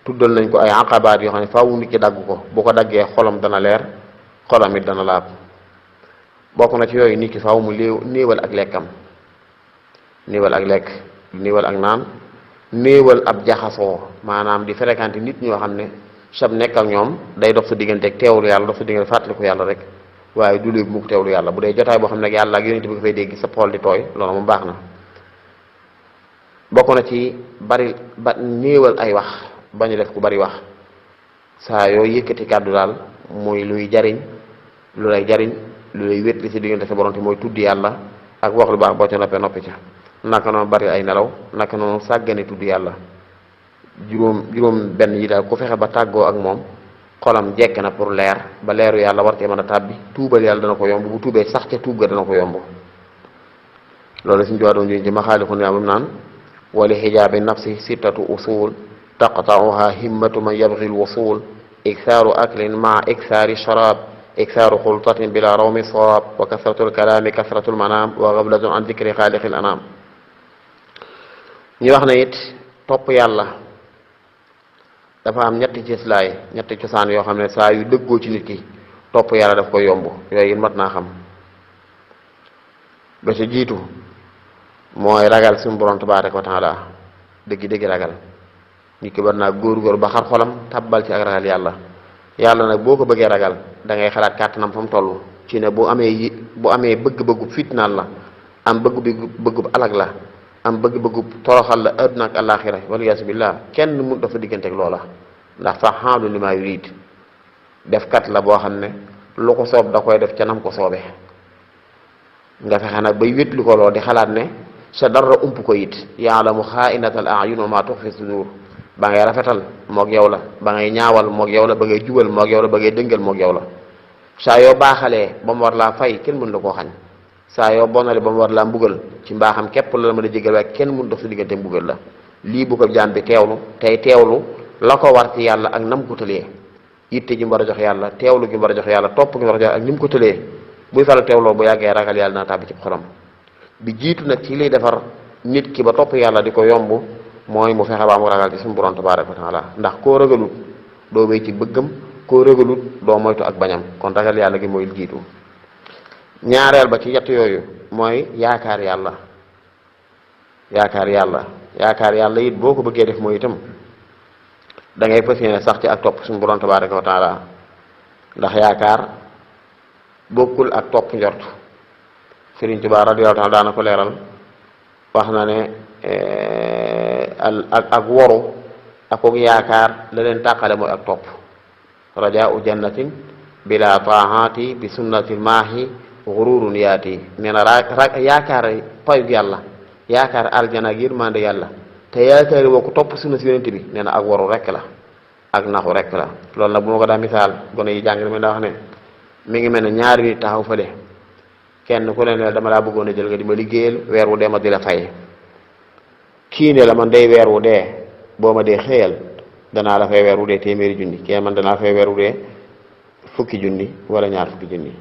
tuddal nañ ko ay aqabaat yoo xam ne faaw nit ki dagg ko bu ko daggee xolam dana leer xolam it dana laab bokk na ci yooyu nit ki faaw mu néewal ak lekkam néewal ak lekk néewal ak naan néewal ab jaxasoo maanaam di fréquenté nit ñoo xam ne sab nekk ak ñoom day dox sa diggante ak teewlu yàlla dox sa diggante fàttaliku yàlla rek waaye du léegi mu ko teewlu yàlla bu dee jotaay boo xam ne yàlla ak yonent bi nga fay dégg sa xool di tooy loolu moom baax na bokk na ci bari ba néewal ay wax bañu def ku bari wax saa yoo yëkkati kàddu daal muy luy jariñ lu lay jariñ lu lay wét li ci diggante sa borom te mooy tudd yàlla ak wax lu baax boo ca noppee noppi ca naka noonu bari ay nelaw naka noonu sàggane tudd yàlla juróom benn yi daal ku fexe ba tàggoo ak moom xolam jekk na pour leer ba leeru yàlla war cee mën a tàbbi tuubal yàlla dana ko yomb bu tuubee sax ca tuub ga dana ko yomb loolu suñu jowaat doon ci maxaalixu ni amam naan wali xijaabi nafsi sittatu usul taqtauha himmatu man yabgi lwusul iksaaru aklin maa iksaari sharab iksaaru xultatin bila rawmi sawaab wa kasratu lkalaami kasratu lmanaam wa gablatun an dikri xaaliqi l anaam ñu wax na it topp yàlla dafa am ñetti cëslaay ñetti cosaan yoo xam ne saa yu dëggoo ci nit ki topp yàlla daf koy yomb yooyu it mat naa xam ba ci jiitu mooy ragal suñu borom tabaaraka wa taala dëgg ragal nit ki war naa góor ba xar xolam tabbal ci ak ragal yàlla yàlla nag boo ko bëggee ragal da ngay xalaat kàttanam fa mu toll ci ne bu amee bëgg-bëggu fitnaal la am bëgg-bëggu alag la am bëgg-bëggu toroxal la àdduna ak àllaaxira waliyaasu billaah kenn mu dafa diggante ak loola ndax fa'aalun limaa yuriid def kat la boo xam ne lu ko soob da koy def ca nam ko soobee nga fexe nag bay wétlu ko lool di xalaat ne sa dara ump ko it ya'lamu xaa'inatal a'yun wa maa tuxfi suduur ba ngay rafetal moog yow la ba ngay ñaawal moog yow la ba ngay jubal moog yow la ba ngay dëngal moog yow la saa yoo baaxalee ba mu war laa fay kenn mën la koo xañ saa yoo bonale ba mu war laa mbugal ci mbaaxam képp la mën a jégal waaye kenn mën dox sa diggante mbugal la lii bu ko jaam bi teewlu tey teewlu la ko war ci yàlla ak nam ko tëlee yitte ji mu war a jox yàlla teewlu gi mu war a jox yàlla topp gi mu war a jox ak ni mu ko tëlee buy faral teewloo bu yàggee ragal yàlla naa tàbbi ci xolam bi jiitu nag ci liy defar nit ki ba topp yàlla di ko yomb mooy mu fexe ba mu ragal ci suñu borom tabaaraka wa taala ndax koo ragalut doo wéy ci bëggam koo ragalut doo moytu ak bañam kon ragal yàlla gi mooy jiitu ñaareel ba ci yett yooyu mooy yaakaar yàlla yaakaar yàlla it boo ko bëggee def mooy itam da ngay fas yéene sax ci ak topp suñu borom tabaaraka wa taala ndax yaakaar bokkul ak topp njort Sëriñ Tuubaa radiyallaahu taala daana ko leeral wax na ne ak woru akuk yaakaar la leen tàqale mooy ak topp rajaau jannatin bila taahati bi sunnatil maahi xururun yaati nee na yaakaar payug yàlla yaakaar aljana ak yërmande yàlla te yaakaari woo ko topp sunna si yonent bi nee na ak waru rekk la ak naxu rekk la loolu nag bu ma ko daa misaal gone yi jàng mi daa wax ne mi ngi mel ne ñaari nit taxaw fële kenn ku ne dama laa bëggoon a jël nga di ma liggéeyal weer wu dee ma di la fay kii ne la man day weer wu dee boo ma dee xëyal danaa la fay weer wu dee téeméeri junni kii man danaa fay weer wu dee fukki junni wala ñaar fukki junni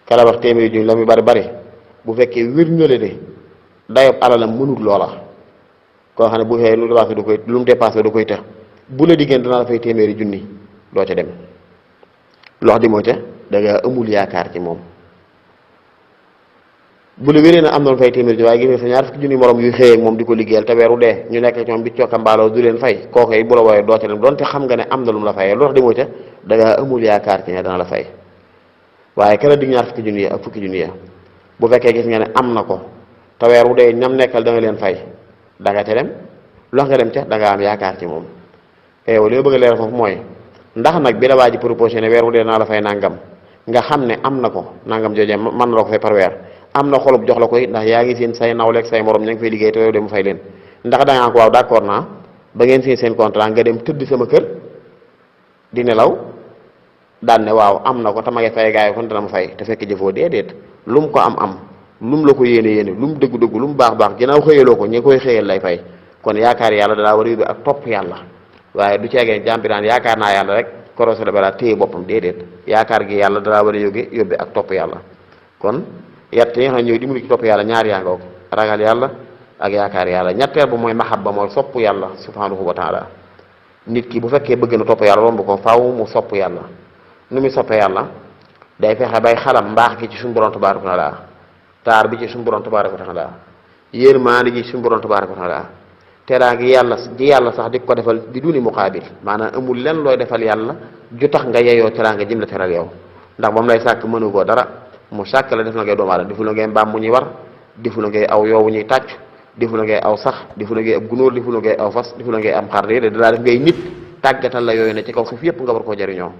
kala wax téeméeri junni la muy bari bu fekkee wér na le de dayob alalam mënut loola koo xam ne bu xëyee lu mu dépassé du koy tax bu la diggéen danaa la fay téeméeri junni doo ca dem lox di moo ca da nga amul yaakaar ci moom bu la wéree na am na lu fay téeméeri junni waaye gis nga sa ñaar fukki junni morom yuy xëyee ak moom di ko liggéeyal te weeru dee ñu nekk ci moom bi cokka mbaaloo du leen fay kooku yi bu la wooyee doo ca dem donte xam nga ne am na lu mu la fayee lox di moo ca da nga amul yaakaar ci ne dana la fay waaye kala dig ñaar fukki junni ya ak fukki junni ya bu fekkee gis nga ne am na ko te weer wu dee ñam nekkal da nga leen fay da nga ca dem lox nga dem ca da nga am yaakaar ci moom eew li ma bëgg a leer foofu mooy ndax nag bi la waa ji proposé ne weer wu dee naa la fay nangam nga xam ne am na ko nangam joojee mën na la ko fay par weer am na xolub jox la koy ndax yaa ngi seen say nawleeg say morom ña ngi fay liggéey te yow de mu fay leen ndax da ngaa ko waaw d'accord naa ba ngeen seen contrat nga dem tëdd sama kër di nelaw daan ne waaw am na ko te ma ngi fay gaay kon dana ma fay te fekk jëfoo déedéet lu mu ko am lu mu la ko yéene lu mu dëggu lu mu baax ginnaaw xëyaloo ko ñi koy xëyal lay fay kon yaakaar yàlla dalaa war a yóbbu ak topp yàlla waaye du ceegee jàmbi daan yaakaar naa yàlla rek korosé la balaa téye boppam déedéet yaakaar gi yàlla dalaa war a yóbbe ak topp yàlla kon yett yi nga xam ne ñooy dimbali ci topp yàlla ñaar yaa ngoog ragal yàlla ak yaakaar yàlla ñetteel ba mooy mahabba mooy sopp yàlla subhanahu wa taala nit ki bu fekkee bëgg na topp yàlla romb ko faaw mu sopp yàlla nu muy soppee yàlla day fexe bay xalam mbaax gi ci suñu borom tabaaraka wa taala taar bi ci suñu borom tabaaraka wa taala yërmaande ji ci suñu borom tabaaraka wa taala teraa gi yàlla sax di ko defal di duni muqaabil maanaam amul lenn looy defal yàlla ju tax nga yeyoo teraa nga jëm la teral yow ndax ba mu lay sàkk mënu koo dara mu sàkk la def na ngay doomu aadama defu la ngay mbaam mu ñuy war defu la ngay aw yoowu ñuy tàcc defu la ngay aw sax defu la ngay ab gunóor defu la ngay aw fas defu la ngay am xar de dalaa def ngay nit tàggatal la yooyu ne ci kaw suuf yëpp nga war koo jariñoo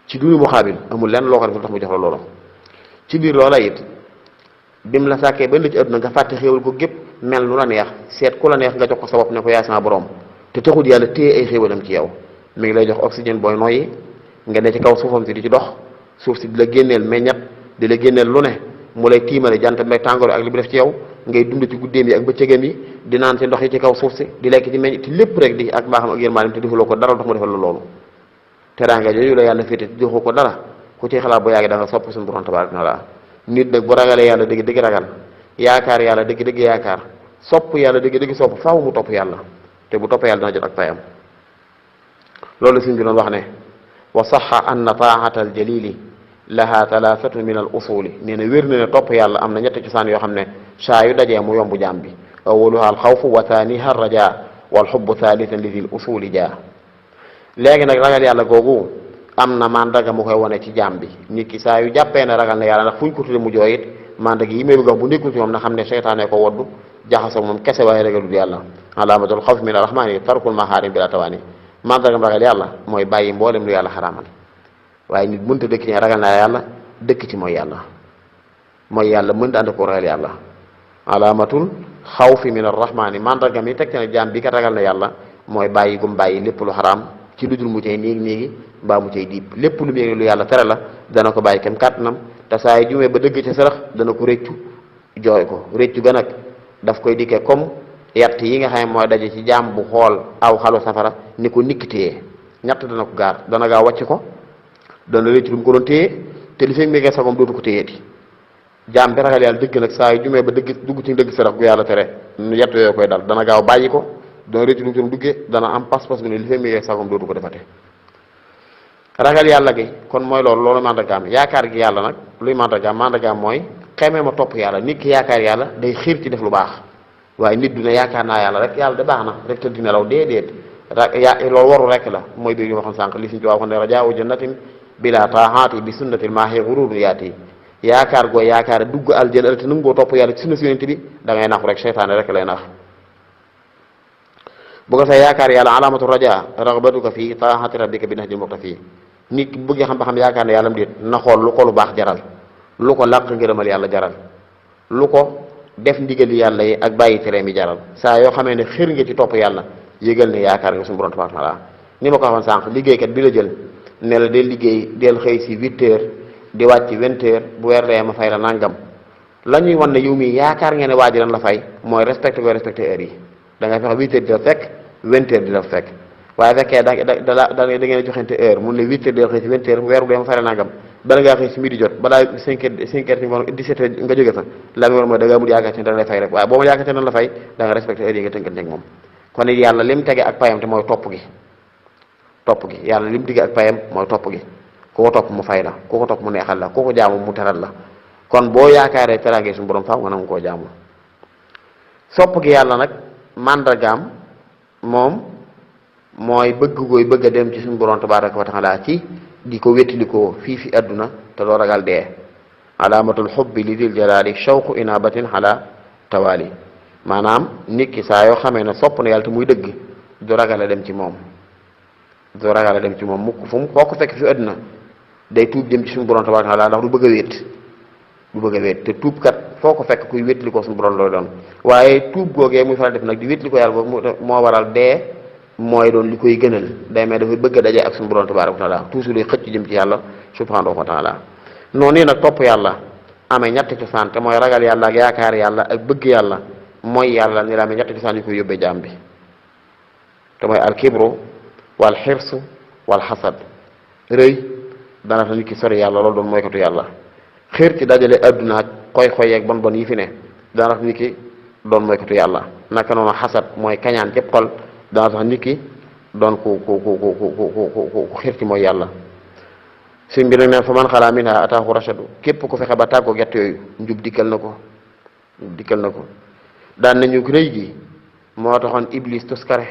ci dunu muqaabil amul lenn loo ko def lu tax mu jox la loolu ci biir loola it bim la sàkkee ba la ci àdduna nga fàtte xéewal ko gépp mel lu la neex seet ku la neex nga jox ko sa bopp ne ko yaay sama borom te taxul yàlla téye ay xéewalam ci yow mi ngi lay jox oxygène booy noyyi nga ne ci kaw suufam si di ci dox suuf si di la génneel meññat di la génneel lu ne mu lay tiimale jant mbay tàngoor ak li mu def ci yow ngay dund ci guddeem yi ak bëccëgam yi di naan ci ndox yi ci kaw suuf si di lekk ci meññ te lépp rek di ak mbaaxam ak yërmaanam te defaloo ko dara tax mu defal la loolu teraanga jooju la yàlla féete te joxoo ko dara ku ci xalaat bu yàgg da nga sopp suñu borom tabaaraka taala nit nag bu ragalee yàlla dëgg dëgg ragal yaakaar yàlla dëgg dëgg yaakaar sopp yàlla dëgg dëgg sopp faaw mu topp yàlla te bu toppee yàlla dana jot ak payam loolu suñ bi doon wax ne wa saxa anna taa'ata al jalili laha talaatatu min al usuli nee na wér na ne topp yàlla am na ñetti cosaan yoo xam ne saa yu dajee mu yombu jaam bi awaluha al xawfu wa thaniha ar raja wal xubbu thalithan li dil usuli jaa léegi nag ragal yàlla googu am na mandarga mu koy wane ci jaam bi nit ki saa yu jàppee ne ragal na yàlla ndax fu ñu ko tudde mu jooy it mandarga yi may bëgg a wax bu nekkul ci moom na xam ne seytaane ko woddu jaxasoo moom kese waaye ragalul yàlla alaamatul xawf min arrahmani tarkul mahaarim bila tawaani mandargam ragal yàlla mooy bàyyi mboolem lu yàlla xaraamal waaye nit mënta dëkk ci ragal naa yàlla dëkk ci mooy yàlla mënta ànd ko ragal yàlla alaamatul xawfi min arrahmani mandargam yi teg ci ne jaam bi ka ragal na yàlla mooy bàyyi gum bàyyi lépp lu xaraam ci lu dul mu cay néegi mbaa mu cay diib lépp lu mu yëg lu yàlla tere la dana ko bàyyi kem kàttanam te saa yi jumee ba dëgg ca sarax dana ko réccu jooy ko réccu ga nag daf koy dikkee comme yatt yi nga xam ne mooy daje ci jaam bu xool aw xalu safara ni ko nikki téye ñett dana ko gaar dana gaa wàcc ko dana réccu lu mu ko doon téye te li fekk mi nga sagom dootu ko téyeeti jaam bi ragal yàlla dëgg nag saa yu jumee ba dugg ci dëgg sarax gu yàlla tere yett yooyu koy dal dana gaaw bàyyi ko dana réccu lu mu ci doon duggee dana am pas-pas bi ne li fekk mi nga sagom dootu ko defate ragal yàlla gi kon mooy loolu mandargaam yaakaar gi yàlla nag luy mandargaam mooy xemee ma topp yàlla nit ki yaakaar yàlla day xiir ci def lu baax waaye nit du ne yaakaar naa yàlla rek yàlla de baax na rek te dina law déedéet loolu waru rek la mooy biir yu waxoon sànq li suñu ci waxoon ne rajaa jannatin bila taahaati bi sunnatil maahi gururu yaati yaakaar goo yaakaar dugg aljana te nangoo topp yàlla ci sunna si yonent bi da ngay naxu rek seytaane rek lay nax bu ko fee yaakaar yàlla alaamatu raja ragbatuka fii taahati rabbika bi nahjil muqtafi nit ki bëgg xam ba xam yaakaar ne yàlla mu déet na xool lu ko lu baax jaral lu ko làq ngërëmal yàlla jaral lu ko def ndigali yàlla yi ak bàyyi tereem yi jaral saa yoo xamee ne xër nga ci topp yàlla yëgal ne yaakaar nga suñu borom tabaaraka taala ni ma ko waxoon sànq liggéeykat bi la jël ne la del liggéey del xëy si 8 heures di wàcc 20 heures bu weer dee ma fay la nangam la ñuy wan ne yow mii yaakaar ngeen ne waa ji lan la fay mooy respecté heures yi da ngay fexe 8 heures di la fekk 20 heures di la fekk waaye fekkee da ngeen joxente heure mun ne 8 heures del xëy si 20 heures weer bu dee ma fay la nangam bala ngaa xëy si midi jot balaa 5 heures ci ngoon 17 heures nga jóge fa la mi war mooy da ngaa mujj yaakaar ci dana lay fay rek waaye boo ma yaakaar ci dana la fay da nga respecté heure yi nga tënkante ak moom kon it yàlla lim tege ak payam te mooy topp gi yàlla lim tege ak payam mooy topp gi ku ko topp mu fay la ku ko topp mu neexal la ku ko jaamu mu teral la kon boo yaakaaree teraange suñu borom faaw nga nangu koo jaamu sopp gi yàlla nag mandargaam moom mooy bëgg gooy bëgg a dem ci suñu borom tabaraka wa taala ci di ko wéttilikoo fii fi adduna te doo ragal dee alaamatul xubbi li dil jalaali shawqu inabatin ala tawaali maanaam nit ki saa yoo xamee ne sopp na yàlla te muy dëgg du ragal a dem ci moom mukk fu mu foo ko fekk fi adduna day tuub jëm ci suñu borom tabaraka wa taala ndax du bëgg a wéet te tuub kat foo ko fekk kuy wéttilikoo suñu borom looy doon waaye tuub googee muy faral def nag di wéttilikoo yàlla boobu moo waral dee mooy doon li koy gënal day may dafay bëgg a daje ak suñu borom tabaaraka wa taala toujours day xëcc jëm ci yàlla subhanahu wa taala noonu nii nag topp yàlla amee ñetti cosaan te mooy ragal yàlla ak yaakaar yàlla ak bëgg yàlla mooy yàlla ni la amee ñetti cosaan yu koy yóbbee jaam bi te mooy al kibru wal xirsu wal xasad rëy dana fa nit ki sori yàlla loolu doon mooykatu yàlla xër ci dajale adduna ak xoy yeeg bon yi fi ne dana fa nit ki doon mooykatu yàlla naka noonu xasad mooy kañaan cëpp xol dana tax nit ki doon ku xir ci mooy yàlla sëñ bi nag neen fa man xalaa minha ataahu rachadu képp ku fexe ba tàggoo gett yooyu njub dikkal na ko daan nañu rëy gi moo taxoon iblis tuskare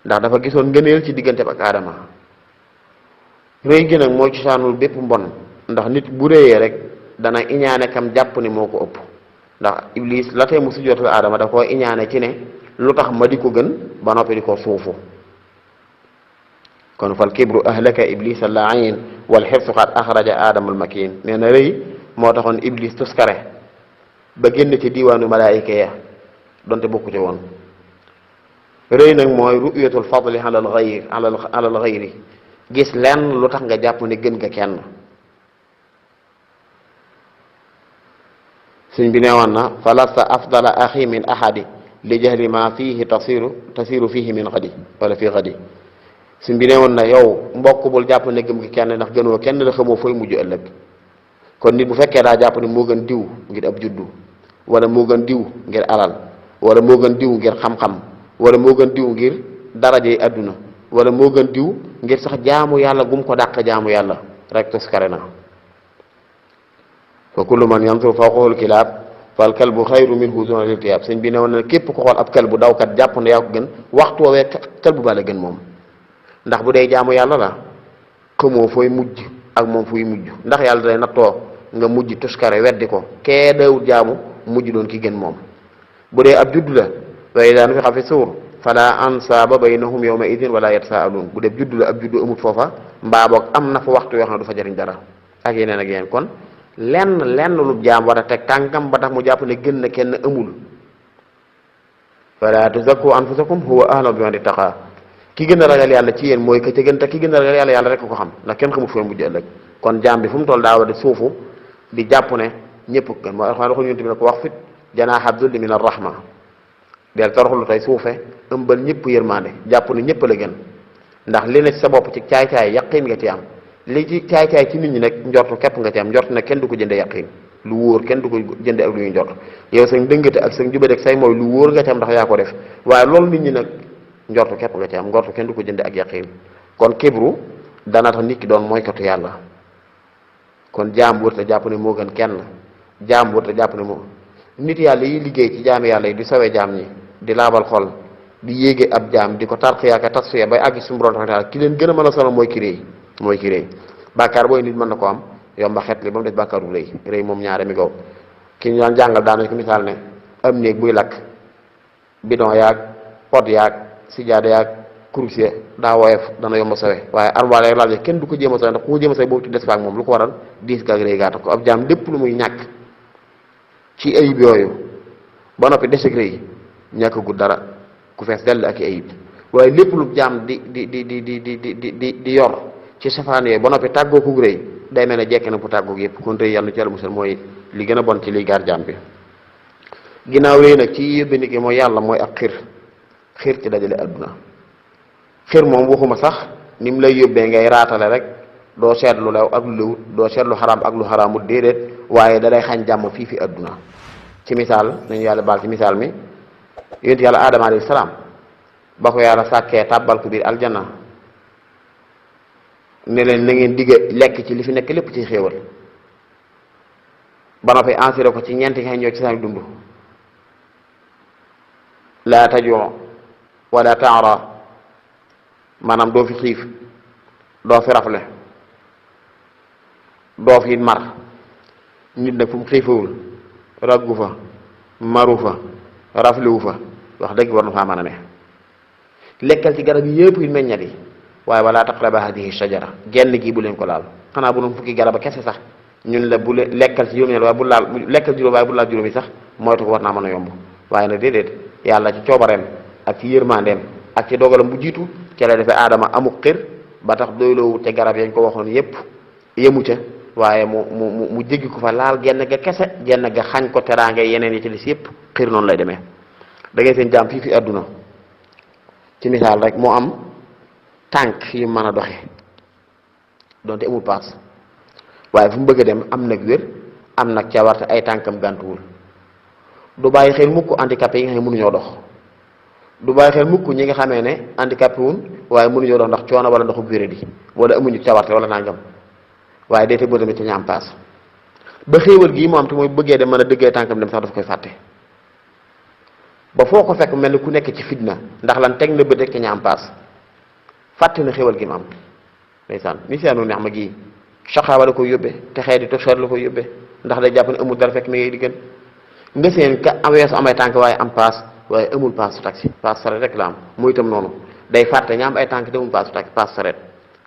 ndax dafa gisoon ngëneel ci diggante ak aadama rëy gi nag mooy cosaanul bépp mbon ndax nit bu rëyee rek dana iñaane kam jàpp ni moo ko ëpp ndax iblis la tey mu sujjootal aadama da koo iñaane ci ne lu tax ma di ko gën ba noppi di ko suufu kon fal kibru ahlaka iblis al-la'in wal xirsu qad axraja aadama al-makin nee na rëy moo taxoon iblis tuskare ba génn ci diiwaanu malaayika ya donte bokku ci woon rëy nag mooy ru'yatul fadli ala al-ghayr ala al-ghayri gis lenn lu tax nga jàpp ne gën nga kenn suñ bi neewoon na falasta afdala axi min ahadi li jahli ma fihi tasiru fihi min xadi wala fii xadi suñ bi neewoon na yow mbokk bul jàpp ne gëm nga kenn ndax gënoo kenn la xamoo fooy mujj ëllëg kon nit bu fekkee daa jàpp ne moo gën diw ngir ab juddu wala moo gën diw ngir alal wala moo gën diw ngir xam-xam wala moo gën diw ngir daraje adduna wala moo gën diw ngir sax jaamu yàlla gum ko dàq jaamu yàlla rek tuskare na fa kullu man yanzur fawqahu al-kilaab fal kalbu xayru minhu duna al-irtiyaab sëñ bi ne woon na képp ko xool ab kalbu dawkat jàpp ne yaa ko gën waxtu woowee kalbu ba la gën moom ndax bu dee jaamu yàlla la xamoo fooy mujj ak moom fuy mujj ndax yàlla day nattoo nga mujj tuskare weddi ko kee dawut jaamu mujj doon ki gën moom bu dee ab judd la wa idaa nufixa fi suur fala ansaaba baynahum yawma idin wala yatasaaluun bu dee judd la ab juddu amut foofa mbaa boog am na fa waxtu yoo xam ne du fa jariñ dara ak yeneen ak yeneen kon lenn lu jaam war a teg tànkam ba tax mu jàpp ne gën na kenn amul fala tuzakku anfusakum huwa a'lamu biman ittaqa ki gën a ragal yàlla ci yéen mooy ka ca gën te ki gën a ragal yàlla yàlla rek ko xam ndax kenn xamul fooy mujj ëllëg kon jaam bi fu mu toll daa war a suufu di jàpp ne ñëpp gën mooy alxuraan waxul yonent bi ne ko wax fit janaaha dulli min ar-rahma del toroxlu tey suufe ëmbal ñëpp yërmande jàpp ne ñëpp la gën ndax li ne ci sa bopp ci caay-caay yaqin nga ci am li ci caay-caay ci nit ñi nag njortu képp nga ci am njort nag kenn du ko jënde yaqin lu wóor kenn du ko jënde ak lu ñuy njort yow sa dëngate ak sa jubade ak say mooy lu wóor nga ci am ndax yaa ko def waaye loolu nit ñi nag njortu képp nga ci am njortu kenn du ko jënde ak yaqin kon kibru dana tax nit ki doon moykatu yàlla kon jaam wër te jàpp ne moo gën kenn jaam wër te jàpp ne moo nit yàlla yi liggéey ci jaami yàlla yi di sawee jaam ñi di laabal xol di yéege ab jaam di ko tarxiyaaka tasfiya bay àgg suñu borom tax ki leen gën a mën a sonal mooy ki réy bàkkaar booy nit mën na ko am yomba xet li ba mu des bàkkaaru rëy moom ñaare mi gaw ki ñu daan jàngal daanañ ko misaal ne am néeg buy lakk bidon yaag pot yaag sijaada yaag kuruse daa woyof dana yomba sawe waaye armoire laal kenn du ko jéem a sawe ndax ku ko jéem a sawe boobu ti des faak moom lu ko waral diis gaag rëy gaa tax ko ab jaam lépp lu muy ñàkk ci ayib yooyu ba noppi des ak rëy ñàkkagul dara ku fees dell ak i ayib waaye lépp lu jaam di yor ci safaan yooyu ba noppi tàggoo ku rëy day mel ne jekk na bu tàggoo yëpp kon rëy yàlla ci yàlla musal mooy li gën a bon ci liy gaar jaam bi ginnaaw rëy nag ci yóbbe nit ki mooy yàlla mooy ak xir ci dajale adduna xir moom waxuma sax ni mu lay yóbbee ngay raatale rek doo seet lu lew ak lu lewut doo seet lu xaraam ak lu xaraamut déedéet waaye da lay xañ jàmm fii fi adduna ci misaal nañu yàlla baal ci misaal mi yonent yàlla aadama alayhi salaam ba ko yàlla sàkkee tàbbal ko biir aljanna ne leen na ngeen digga lekk ci li fi nekk lépp ci xéewal ba noppi assuré ko ci ñeenti xëy ñoo ci seen dund laa tajoo wala taara maanaam doo fi xiif doo fi rafle doo fi mar nit nag fu mu xiifawul raggu fa maru fa raflewu fa wax dëgg war na faa mën a ne lekkal ci garab yi yëpp yu meññat yi waaye wala taqraba hadihi shajara genn gi bu leen ko laal xanaa bu doon fukki garab a kese sax ñun la bu lekkal ci juróom-ñett waaye bu laal lekkal juróom waaye bu laal juróom yi sax moytu ko war naa mën a yomb waaye nag déedéet yàlla ci coobareem ak ci yërmandeem ak ci dogalam bu jiitu ca la defee aadama amuk xir ba tax doyloowu te garab yañ ko waxoon yépp yemu ca waaye mu jéggi ko fa laal genn ga kese genn ga xañ ko teraange yeneen yi ci lis yépp xir noonu lay demee da ngay seen jaam fii fi àdduna ci misaal rek moo am tànk yu mën a doxe donte amul paas waaye fu mu bëgg a dem am nag wér am nag cawarte ay tànkam gàntuwul du bàyyi xel mukk handicapé yi nga xam ne mënuñoo dox du bàyyi xel mukk ñi nga xamee ne handicapé wun waaye mënuñoo dox ndax coono wala ndoxu wéradi wala amuñu cawarte wala nangam waaye day te boo tamit ci ñaam paas ba xéewal gii moo am te mooy bëggee dem mën a dëggee tànkam dem sax daf koy fàtte ba foo ko fekk mel ni ku nekk ci fitna ndax lan teg na bët rek ci ñaam paas fàtte na xéewal gi mu am ndeysaan ni seenu neex ma gii saxaawa la koy yóbbee te xëy di toog la koy yóbbee ndax day jàpp ne amul dara fekk mi ngay di gën nga seen ka am weesu amay tànk waaye am paas waaye amul paasu taxi paas saret rek la am muy itam noonu day fàtte ñaam ay tànk te amul paasu taxi paas saret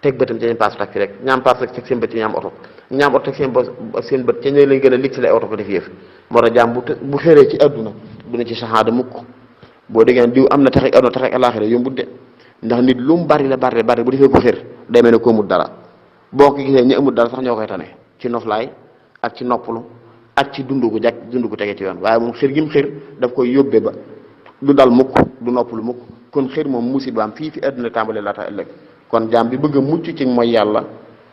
teg bëtam ci paasu taxi rek ñaam paas rek teg seen bët ci ñaam oto ñaam oto teg seen bët ci ñooy lañ gën a ligg si lay oto ko def yëf moo tax jaam bu xëree ci adduna du ne ci saxaada mukk boo déggee diw am na tax ak adduna tax ak alaaxira yombut de ndax nit lu mu bari la bari bu defee ko xër day mel ne ko amul dara boo ko gisee ñu amul dara sax ñoo koy tane ci noflaay ak ci noppalu ak ci dundu gu jag dundu gu tege ci yoon waaye moom xër gi mu xër daf koy yóbbee ba du dal mukk du noppalu mukk kon xër moom musibaam fii fi adduna tàmbalee laata ëllëg kon jaam bi bëgg a mucc ci mooy yàlla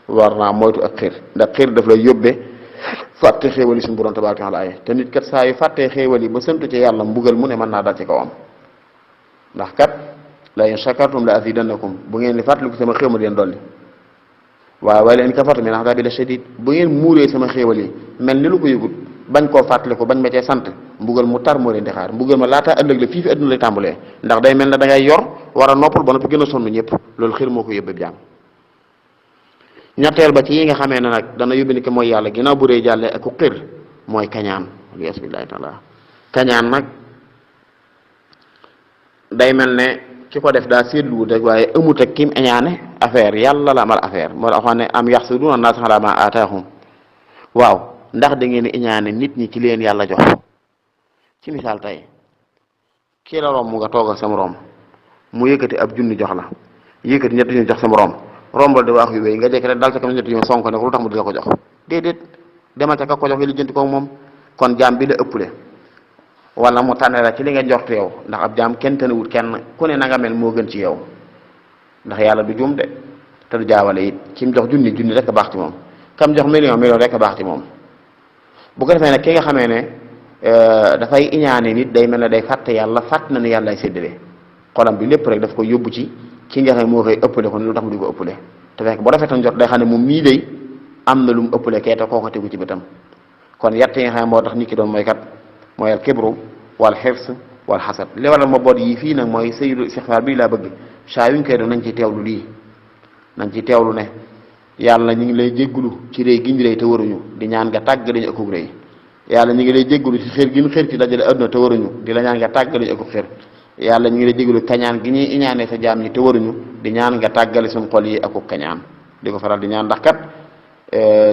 war naa moytu ak xër ndax xër daf lay yóbbee fàtte xéewal yi suñu borom tabaaraka wa taala te nit kat saa yu fàttee xéewal yi ba santu ci yàlla mbugal mu ne mën naa dal ci kawam ndax kat la in shakartum la azidannakum bu ngeen di fàttaliku sama xéewal leen dolli waaw waaye la in kafartum min azabi la shadid bu ngeen muuree sama xéewal yi mel ni lu ko yëgut bañ koo fàttaliku bañ ma cee sant mbugal mu tar moo leen di xaar mbugal ma laataa ëllëg la fii fi adduna lay tàmbalee ndax day mel ne da ngay yor war a noppal ba noppi gën a sonn ñëpp loolu xër moo ko yóbbee jaam ñetteel ba ci yi nga xamee ne nag dana yóbbi ni ko mooy yàlla ginnaaw bu rëy jàllee ak ku xër mooy kañaan alias billahi taala kañaan nag day mel ne ki ko def daa seetluwut rek waaye amut ak kim añaane affaire yàlla la amal affaire moo tax ne am yaxsuduuna naasa alaa maa aataahum waaw ndax da ngeen di iñaane nit ñi ci leen yàlla jox ci misaal tey kii la romb nga toog ak sa morom mu yëkkati ab junni jox la yëkkati ñetti junni jox sa morom rombal de waax yu wéy nga jekk rek dal sa kam ñetti junni sonko ne ko lu tax mu di la ko jox déedéet demal ca ka ko jox yi lijjanti ko moom kon jaam bi la ëppale wala mu tànne la ci li nga njort yow ndax ab jaam kenn tënewut kenn ku ne na nga mel moo gën ci yow ndax yàlla du juum de te du jaawale it ki mu jox junni rek a baax ci moom kam jox million rek a baax ci moom bu ko defee nag ki nga xamee ne dafay iñaane nit day mel ne day fàtte yàlla fàtt na ne yàlla ay séddale xolam bi lépp rek daf ko yóbbu ci ki nga xam ne moo koy ëppale kon lu tax mu di ko ëppale te fekk bu rafetoon jot day xam ne moom mii day am na lu mu ëppale kee te kooko tegu ci bëtam kon yett yi nga xam ne moo tax nit ki doon mooy kat mooy al kibru wal xirs wal xasad li waral ma boot yi fii nag mooy sayyidu istixfaar bii laa bëgg saa yuñ koy def nañ ci teewlu lii nañ ci teewlu ne yàlla ñu ngi lay jéggulu ci réy gi ñu rëy te waruñu di ñaan nga tàgg dañu akuk rëy yàlla ñu ngi lay jéggulu ci xër gi ñu xër ci dajale adduna te waruñu di la ñaan nga tàgg dañu akuk xër yàlla ñu ngi lay jéggulu kañaan gi ñuy iñaanee sa jaam ñi te waruñu di ñaan nga tàggale suñ xol yi akuk kañaan di ko faral di ñaan ndax kat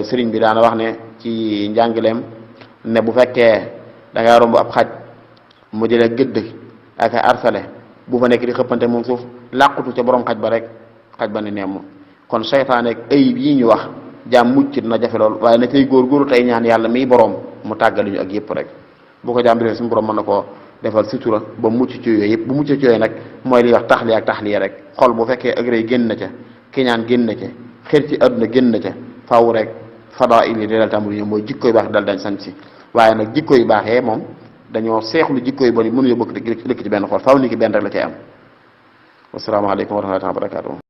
sëriñ bi daana wax ne ci njàngaleem ne bu fekkee da ngaa romb ab xaj mu jëlee gëdd ak arsale bu fa nekk di xëppante moom suuf làqutu ca borom xaj ba rek xaj ba ne nemm kon seytaane ak ayib yi ñu wax jaam muccit na jafe lool waaye na cay góorgóorlu tey ñaan yàlla miy borom mu tàggali ñu ak yëpp rek bu ko jaam bi defee suñu borom mën na koo defal sutura ba mucc ci yooyu yëpp bu mucc ci yooyu nag mooy li wax taxli ak taxliya rek xol bu fekkee ak rëy génn na ca kiñaan génn na ca xër ci àdduna génn na ca faaw rek fadaa ili di dal tàmbali ñoom mooy jikko yu baax dal dañ sañ si waaye nag jikko yu baaxee moom dañoo seexlu jikko yu bon yi mënuñu bokk dëkk ci benn xol faaw ni ki benn rek la cay am wasalaamaaleykum wa rahmatullahi wa barakatuh